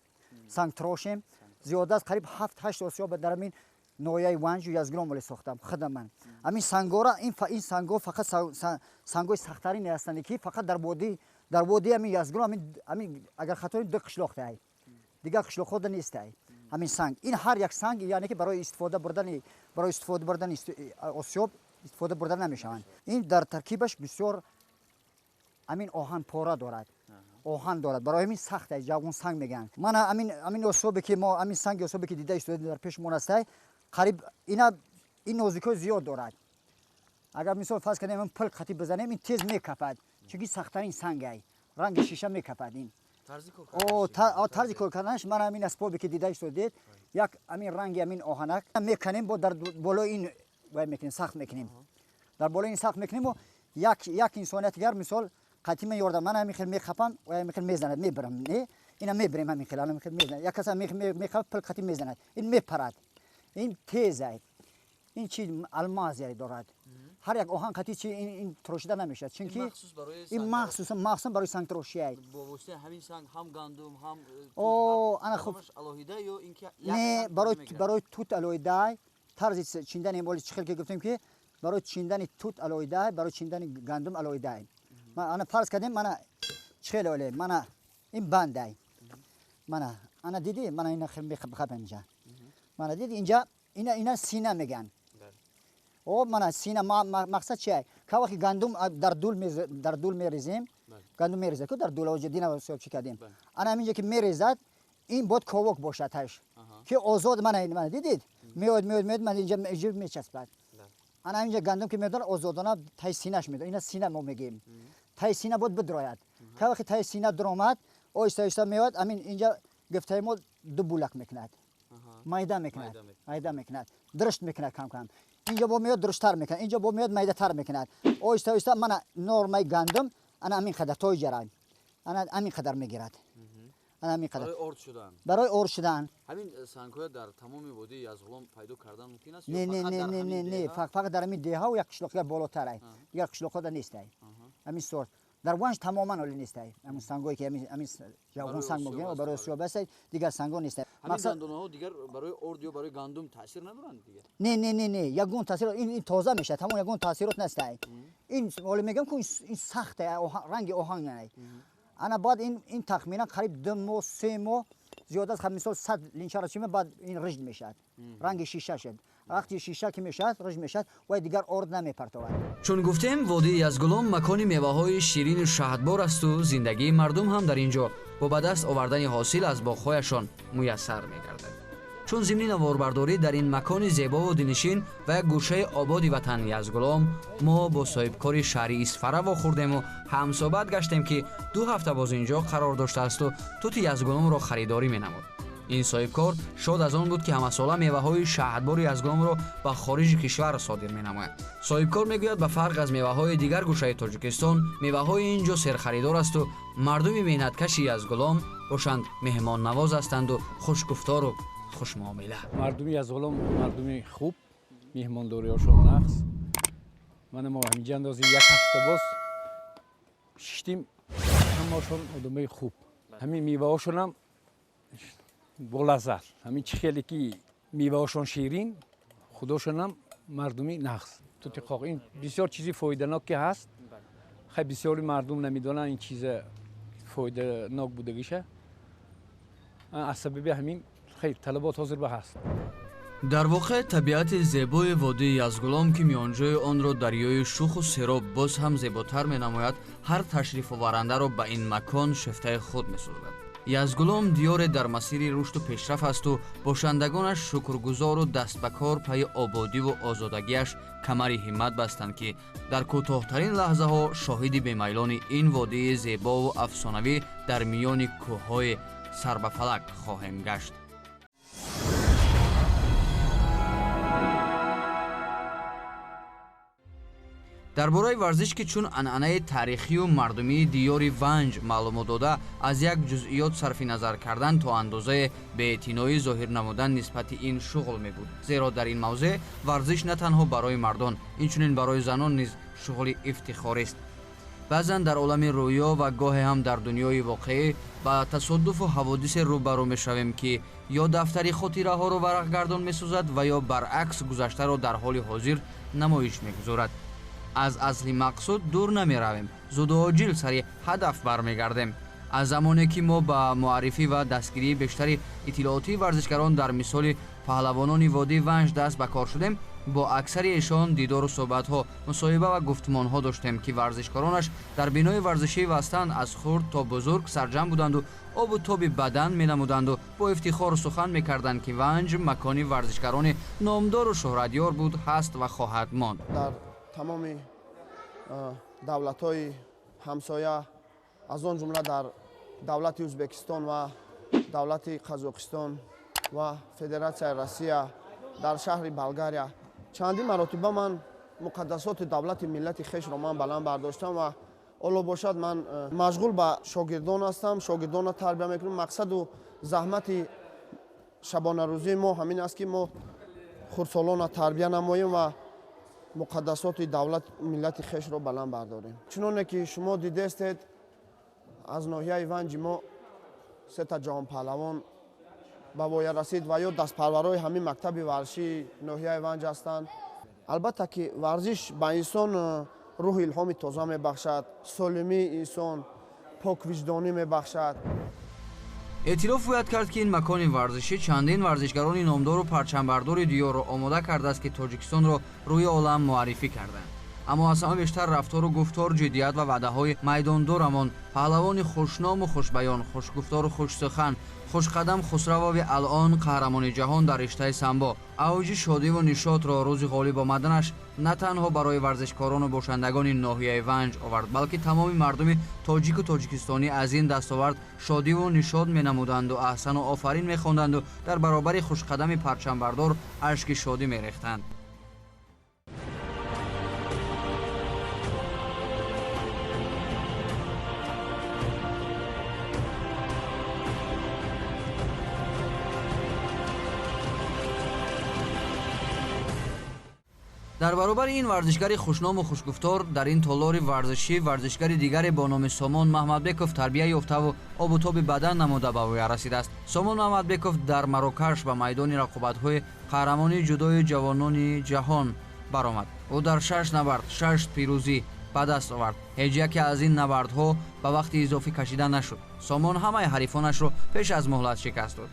сангтарошем, зиёда аз қариб 7-8 осиёб дар амин ноҳияи Ванҷу Язгулом оле сохтам худам ман. Амин сангора, ин сангҳо фақат сангҳои сахттарине ҳастанд, ки фақат дар водии амин Язгулом, амин агар хато ду қишлоқ тай, дигар қишлоқҳо нестай ҳамин санг. Ин ҳар як санг, яъне ки барои истифода бурдани осиёб истифода бурда намешаванд. Ин дар таркибаш бисёр амин оҳан пора дорад, оҳан дорад, барои ҳамин сахт аст, ҷавон санг мегӯянд. Мана амин осиёбе ки мо, амин санги осиёбе ки дида истода дар пешмон астай, қариб ина ин нозикиҳо зиёд дорад. Агар мисол фарз кардем, пил қатӣ бизанем, ин тез мекафад, чунки сахттарин сангай, ранги шиша мекафад ин. Тарзи кор карданаш, ман ҳамин асбобе ки дида истодед, як ҳамин ранги ҳамин оҳанак меканем, бо дар болои ин вай мекунем, сахт мекунем, дар болои ин сахт мекунем. Як инсоният дигар мисол қатӣ мен ёрдам, ман ҳамин хел мехапам, ҳамин хел мезанад, мебарам, не, ина мебарем, ҳамин хел, ҳамин хел мезанад. Як кас мехапад, пил қатӣ мезанад, ин мепарад, ин тезай, ин чи алмазе дорад. Ҳар як оҳан қати чи ин трошида намешавад, чунки ин махсусан махсусан барои сангтарошӣ. Бо воситаи ҳамин санг ҳам гандум, ҳам о ана хуб алоҳида ё ин ки не, барои тут алоҳида. Тарзи чиндани моли чӣ хел ки гуфтем, ки барои чиндани тут алоҳида, барои чиндани гандум алоҳида. Ана фарз кардем, мана чӣ хел оле, мана ин бандай, мана ана дидӣ, мана ина мехаб инҷа, мана дидӣ инҷа, ина сина меган. О мана сина мақсад чия? Ка вақти гандум дар дул мерезем, гандум мерезад ку дар дул, оҷа дина ҳисоб чӣ кардем. Ана ҳаминҷа ки мерезад, ин бояд ковок бошад таш, ки озод. Мана дидид, меояд, меояд, меояд, мана инҷа мечаспад. Ана ҳаминҷа гандум ки медорад, озодона таи синаш медорад. Ина сина мо мегӯем. Таи сина бояд бидрояд. Ка вақти таи сина дуромад, оҳиста оҳиста меояд, ҳамин инҷа гуфтаи мо ду булак мекунад, майда мекунад, майда мекунад, дурушт мекунад кам кам. Инҷо бо меояд, дурушттар мекунад, инҷо бо меояд, майдатар мекунад. Оҳиста оҳиста мана нормаи гандум ана ҳамин қадар тои ҷара, ана ҳамин қадар мегирад, ана ҳамин қадар барои орд шудан. Барои орд шудан. Ҳамин сангҳоя дар тамоми водии Язғулом пайдо кардан мумкин аст? Не, не, не, не, не, не, фақат дар ҳамин деҳаву як қишлоқия болотарай, дигар қишлоқҳода нестай ҳамин сорт. Дар Ванҷ тамоман оли нестай ҳамин сангое ки ҳамин ҷавғон санг мегӯем, барои осиёб аст, дигар сангҳо нестай. Ҳамин дандонаҳо дигар барои орд ё барои гандум таъсир надоранд дигар? Не, не, не, не, ягон таъсир. Ин тоза мешавад тамом, ягон таъсирот нестай. Ин оли мегӯям ку ин сахт, ранги оҳанг. Ана баъд ин тахминан қариб 2 моҳ, 3 моҳ зиёд аст. Мисол 100 линчаро чима, баъд ин рижд мешавад, ранги шиша шуд. Вақти шиша ки мешавад, риж мешавад, вай дигар орд намепартовад. Чун гуфтем, водии Язгулом макони меваҳои ширину шаҳдбор асту зиндагии мардум ҳам дар ин ҷо бо ба даст овардани ҳосил аз боғҳояшон муяссар мегардад. Чун зимни наворбардорӣ дар ин макони зебову дилнишин ва як гӯшаи ободи ватан Язгулом мо бо соҳибкори шаҳри Исфара вохӯрдему ҳамсӯҳбат гаштем, ки 2 ҳафта боз ин ҷо қарор доштаасту тути Язгуломро харидорӣ менамуд. Ин соҳибкор шод аз он буд, ки ҳамасола меваҳои шаҳдбори Язгуломро ба хориҷи кишвар содир менамояд. Соҳибкор мегӯяд, ба фарқ аз меваҳои дигар гӯшаи Тоҷикистон, меваҳои ин ҷо серхаридор асту мардуми меҳнаткаши Язгулом бошанд меҳмоннавоз ҳастанду хушгуфтору хушмуомила. Мардуми Язгулом мардуми хуб, меҳмондориҳошон нағз. Мана мо ҳаминҷа андози як ҳафта боз шиштим, ҳамаошон одамои хуб. Ҳамин меваҳошонам болаззат. Ҳамин чӣ хеле ки меваҳошон ширин, худошонам мардуми нағз. Тути қоқ ин бисёр чизи фоиданок ки ҳаст. Хай бисёри мардум намедонанд ин чиза фоиданок будагиша. Аз сабаби ҳамин хай талабот ҳозир ба ҳаст. Дар воқеъ табиати зебои водии Язгулом, ки миёнҷои онро дарёи шуху сероб боз ҳам зеботар менамояд, ҳар ташрифоварандаро ба ин макон шефтаи худ месозад. Язгулом диёре дар масири рушду пешрафт асту бошандагонаш шукргузору даст ба кор пайи ободиву озодагиаш камари ҳиммат бастанд, ки дар кӯтоҳтарин лаҳзаҳо шоҳиди бемайлони ин водии зебову афсонавӣ дар миёни кӯҳҳои сарбафалак хоҳем гашт. Дар бораи варзиш, ки чун анъанаи таърихию мардумии диёри Ванҷ маълумот дода, аз як ҷузъиёт сарфи назар кардан то андозаи беэътиноӣ зоҳир намудан нисбати ин шуғл мебуд, зеро дар ин мавзеъ варзиш на танҳо барои мардон, инчунин барои занон низ шуғли ифтихорист. Баъзан дар олами рӯё ва гоҳе ҳам дар дунёи воқеӣ ба тасодуфу ҳаводисе рӯбарӯ мешавем, ки ё дафтари хотираҳоро варақгардон месозад ва ё баръакс гузаштаро дар ҳоли ҳозир намоиш мегузорад. Аз асли мақсуд дур намеравем, зуду оҷил сари ҳадаф бармегардем. Аз замоне ки мо ба муаррифӣ ва дастгирии бештари иттилоотии варзишгарон дар мисоли паҳлавонони водии Ванҷ даст ба кор шудем, бо аксари эшон дидору суҳбатҳо, мусоҳиба ва гуфтмонҳо доштем, ки варзишкоронаш дар бинои варзишии Вастан аз хурд то бузург сарҷамъ буданду обу тоби бадан менамуданду бо ифтихор сухан мекарданд, ки Ванҷ макони варзишгарони номдору шӯҳратёр буд, ҳаст ва хоҳад монд. Дар тамоми давлатҳои ҳамсоя, аз он ҷумла дар давлати Ӯзбекистон ва давлати Қазоқистон ва Федератсияи Россия, дар шаҳри Болгария чандин маротиба ман муқаддасоти давлати миллати хешро ман баланд бардоштам ва ҳоло бошад ман машғул ба шогирдон ҳастам, шогирдонро тарбия мекунам. Мақсаду заҳмати шабонарӯзии мо ҳамин аст, ки мо хурдсолонро тарбия намоем ва Муқаддасоти давлат миллати хешро баланд бардорем. Чуноне ки шумо дидестед, аз ноҳияи Ванҷи мо сета ҷаҳонпаҳлавон ба воя расид ва ё дастпарварои ҳамин мактаби варзишии ноҳияи Ванҷ ҳастанд. Албатта ки варзиш ба инсон рӯҳи илҳоми тоза мебахшад, солимии инсон, поквиҷдонӣ мебахшад. Эътироф бояд кард, ки ин макони варзишӣ чандин варзишгарони номдору парчамбардори диёрро омода кардааст, ки Тоҷикистонро рӯи олам муаррифӣ карданд. Аммо аз ҳама бештар рафтору гуфтор, ҷиддият ва ваъдаҳои майдондорамон, паҳлавони хушному хушбаён, хушгуфтору хушсухан, хушқадам Хусравови алъон, қаҳрамони ҷаҳон дар риштаи самбо, авҷи шодиву нишотро рӯзи ғолиб омаданаш на танҳо барои варзишкорону бошандагони ноҳияи Ванҷ овард, балки тамоми мардуми тоҷику тоҷикистонӣ аз ин дастовард шодиву нишот менамуданду аҳсану офарин мехонданду дар баробари хушқадами парчамбардор ашки шодӣ мерехтанд. Дар баробари ин варзишгари хушному хушгуфтор дар ин толори варзишӣ варзишгари дигаре бо номи Сомон Маҳмадбеков тарбия ёфтаву обутоби бадан намуда ба воя расидааст. Сомон Маҳмадбеков дар Марокаш ба майдони рақобатҳои қаҳрамонии ҷудои ҷавонони ҷаҳон баромад. Ӯ дар 6 набард 6 пирӯзӣ ба даст овард. Ҳеҷ яке аз ин набардҳо ба вақти изофӣ кашида нашуд. Сомон ҳамаи ҳарифонашро пеш аз муҳлат шикаст дод.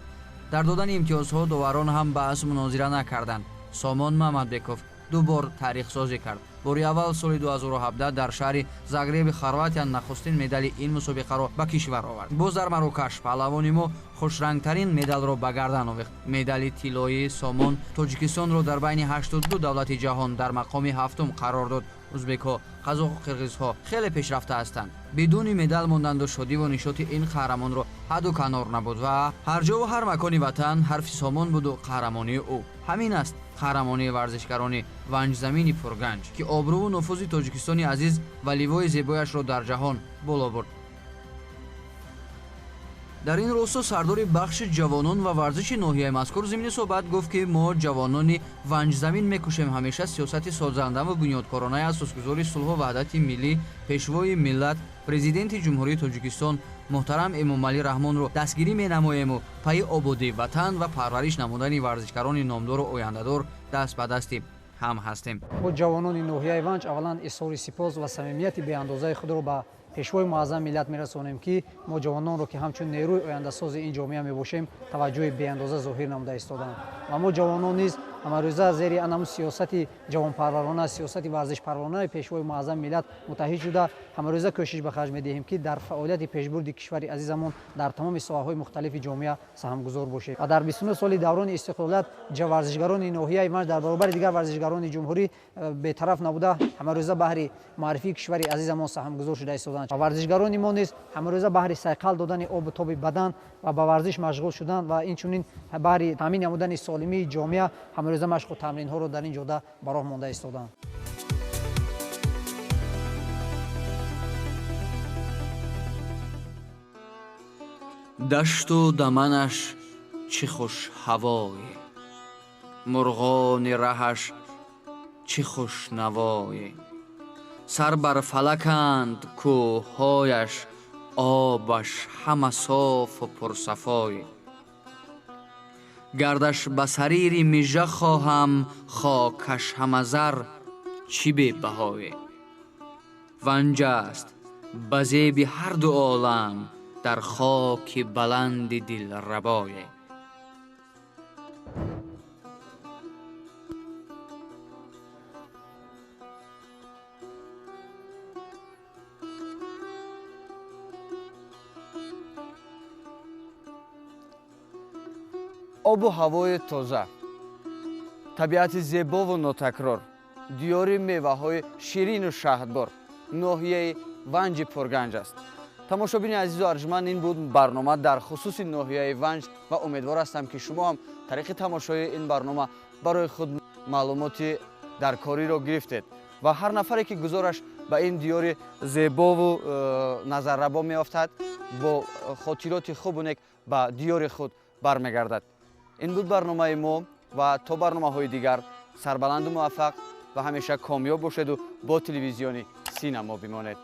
Дар додани имтиёзҳо доварон ҳам баҳсу мунозира накарданд. Сомон Маҳмадбеков ду бор таърихсозӣ кард. Бори аввал соли 2017 дар шаҳри Загреби Хорватия нахустин медали ин мусобиқаро ба кишвар овард. Боз дар Марокаш паҳлавони мо хушрангтарин медалро ба гардан овехт. Медали тиллоии Сомон Тоҷикистонро дар байни 82 давлати ҷаҳон дар мақоми ҳафтум қарор дод. Узбекҳо, қазоқу қирғизҳо хеле пешрафта ҳастанд. Бидуни медал монданду шодиву нишоти ин қаҳрамонро ҳадду канор набуд ва ҳар ҷову ҳар макони ватан ҳарфи Сомон буду қаҳрамонии ӯ. Ҳамин аст қаҳрамонии варзишгарони ванҷзамини пурганҷ, ки обрӯву нуфузи Тоҷикистони азиз ва ливои зебояшро дар ҷаҳон боло бурд. Дар ин росто сардори бахши ҷавонон ва варзиши ноҳияи мазкур зимни суҳбат гуфт, ки мо ҷавонони ванҷзамин мекӯшем ҳамеша сиёсати созанда ва бунёдкоронаи асосгузори сулҳу ваҳдати миллӣ, пешвои миллат, президенти Ҷумҳурии Тоҷикистон муҳтарам Эмомалӣ Раҳмонро дастгирӣ менамоему пайи ободии ватан ва парвариш намудани варзишгарони номдору ояндадор даст ба дасти ҳам ҳастем. Мо ҷавонони ноҳияи Ванҷ аввалан изҳори сипос ва самимияти беандозаи худро ба пешвои муаззами миллат мерасонем, ки мо ҷавононро, ки ҳамчун нерӯи ояндасози ин ҷомеа мебошем, таваҷҷӯҳи беандоза зоҳир намуда истоданд. Ва мо ҷавонон низ ҳамарӯза зери анаму сиёсати ҷавонпарварона, сиёсати варзишпарваронаи пешвои муаззами миллат муттаҳид шуда, ҳамарӯза кӯшиш ба харҷ медиҳем, ки дар фаъолияти пешбурди кишвари азизамон дар тамоми соҳаҳои мухталифи ҷомеа саҳмгузор бошем. Ва дар 29 соли даврони истиқлолият варзишгарони ноҳияи Ванҷ дар баробари дигар варзишгарони ҷумҳурӣ бетараф набуда, ҳамарӯза баҳри муаррифии кишвари азизамон саҳмгузор шуда истоданд. Ва варзишгарони мо низ ҳамарӯза баҳри сайқал додани обу тоби бадан ва ба варзиш машғул шудан ва инчунин баҳри таъмин намудани солимии ҷомеа ҳамарӯза машқу тамринҳоро дар ин ҷода ба роҳ монда истоданд. Дашту даманаш чӣ хушҳавое, мурғони раҳаш чӣ хушнавое, сар бар фалаканд кӯҳҳояш, обаш ҳама софу пурсафое. Гардаш ба сарири мижа хоҳам, хокаш ҳама зар чӣ бебаҳое. Ванҷ аст ба зеби ҳарду олам, дар хоки баланди дилрабое. Обу ҳавои тоза, табиати зебову нотакрор, диёри меваҳои ширину шаҳдбор, ноҳияи Ванҷи пурганҷ аст. Тамошобини азизу арҷманд, ин буд барнома дар хусуси ноҳияи Ванҷ ва умедвор ҳастам, ки шумо ҳам тариқи тамошои ин барнома барои худ маълумоти даркориро гирифтед ва ҳар нафаре, ки гузораш ба ин диёри зебову назаррабо меёфтад, бо хотироти хубу нек ба диёри худ бармегардад. Ин буд барномаи мо ва то барномаҳои дигар сарбаланду муваффақ Ва ҳамеша комёб бошеду бо телевизиони Синамо бимонед.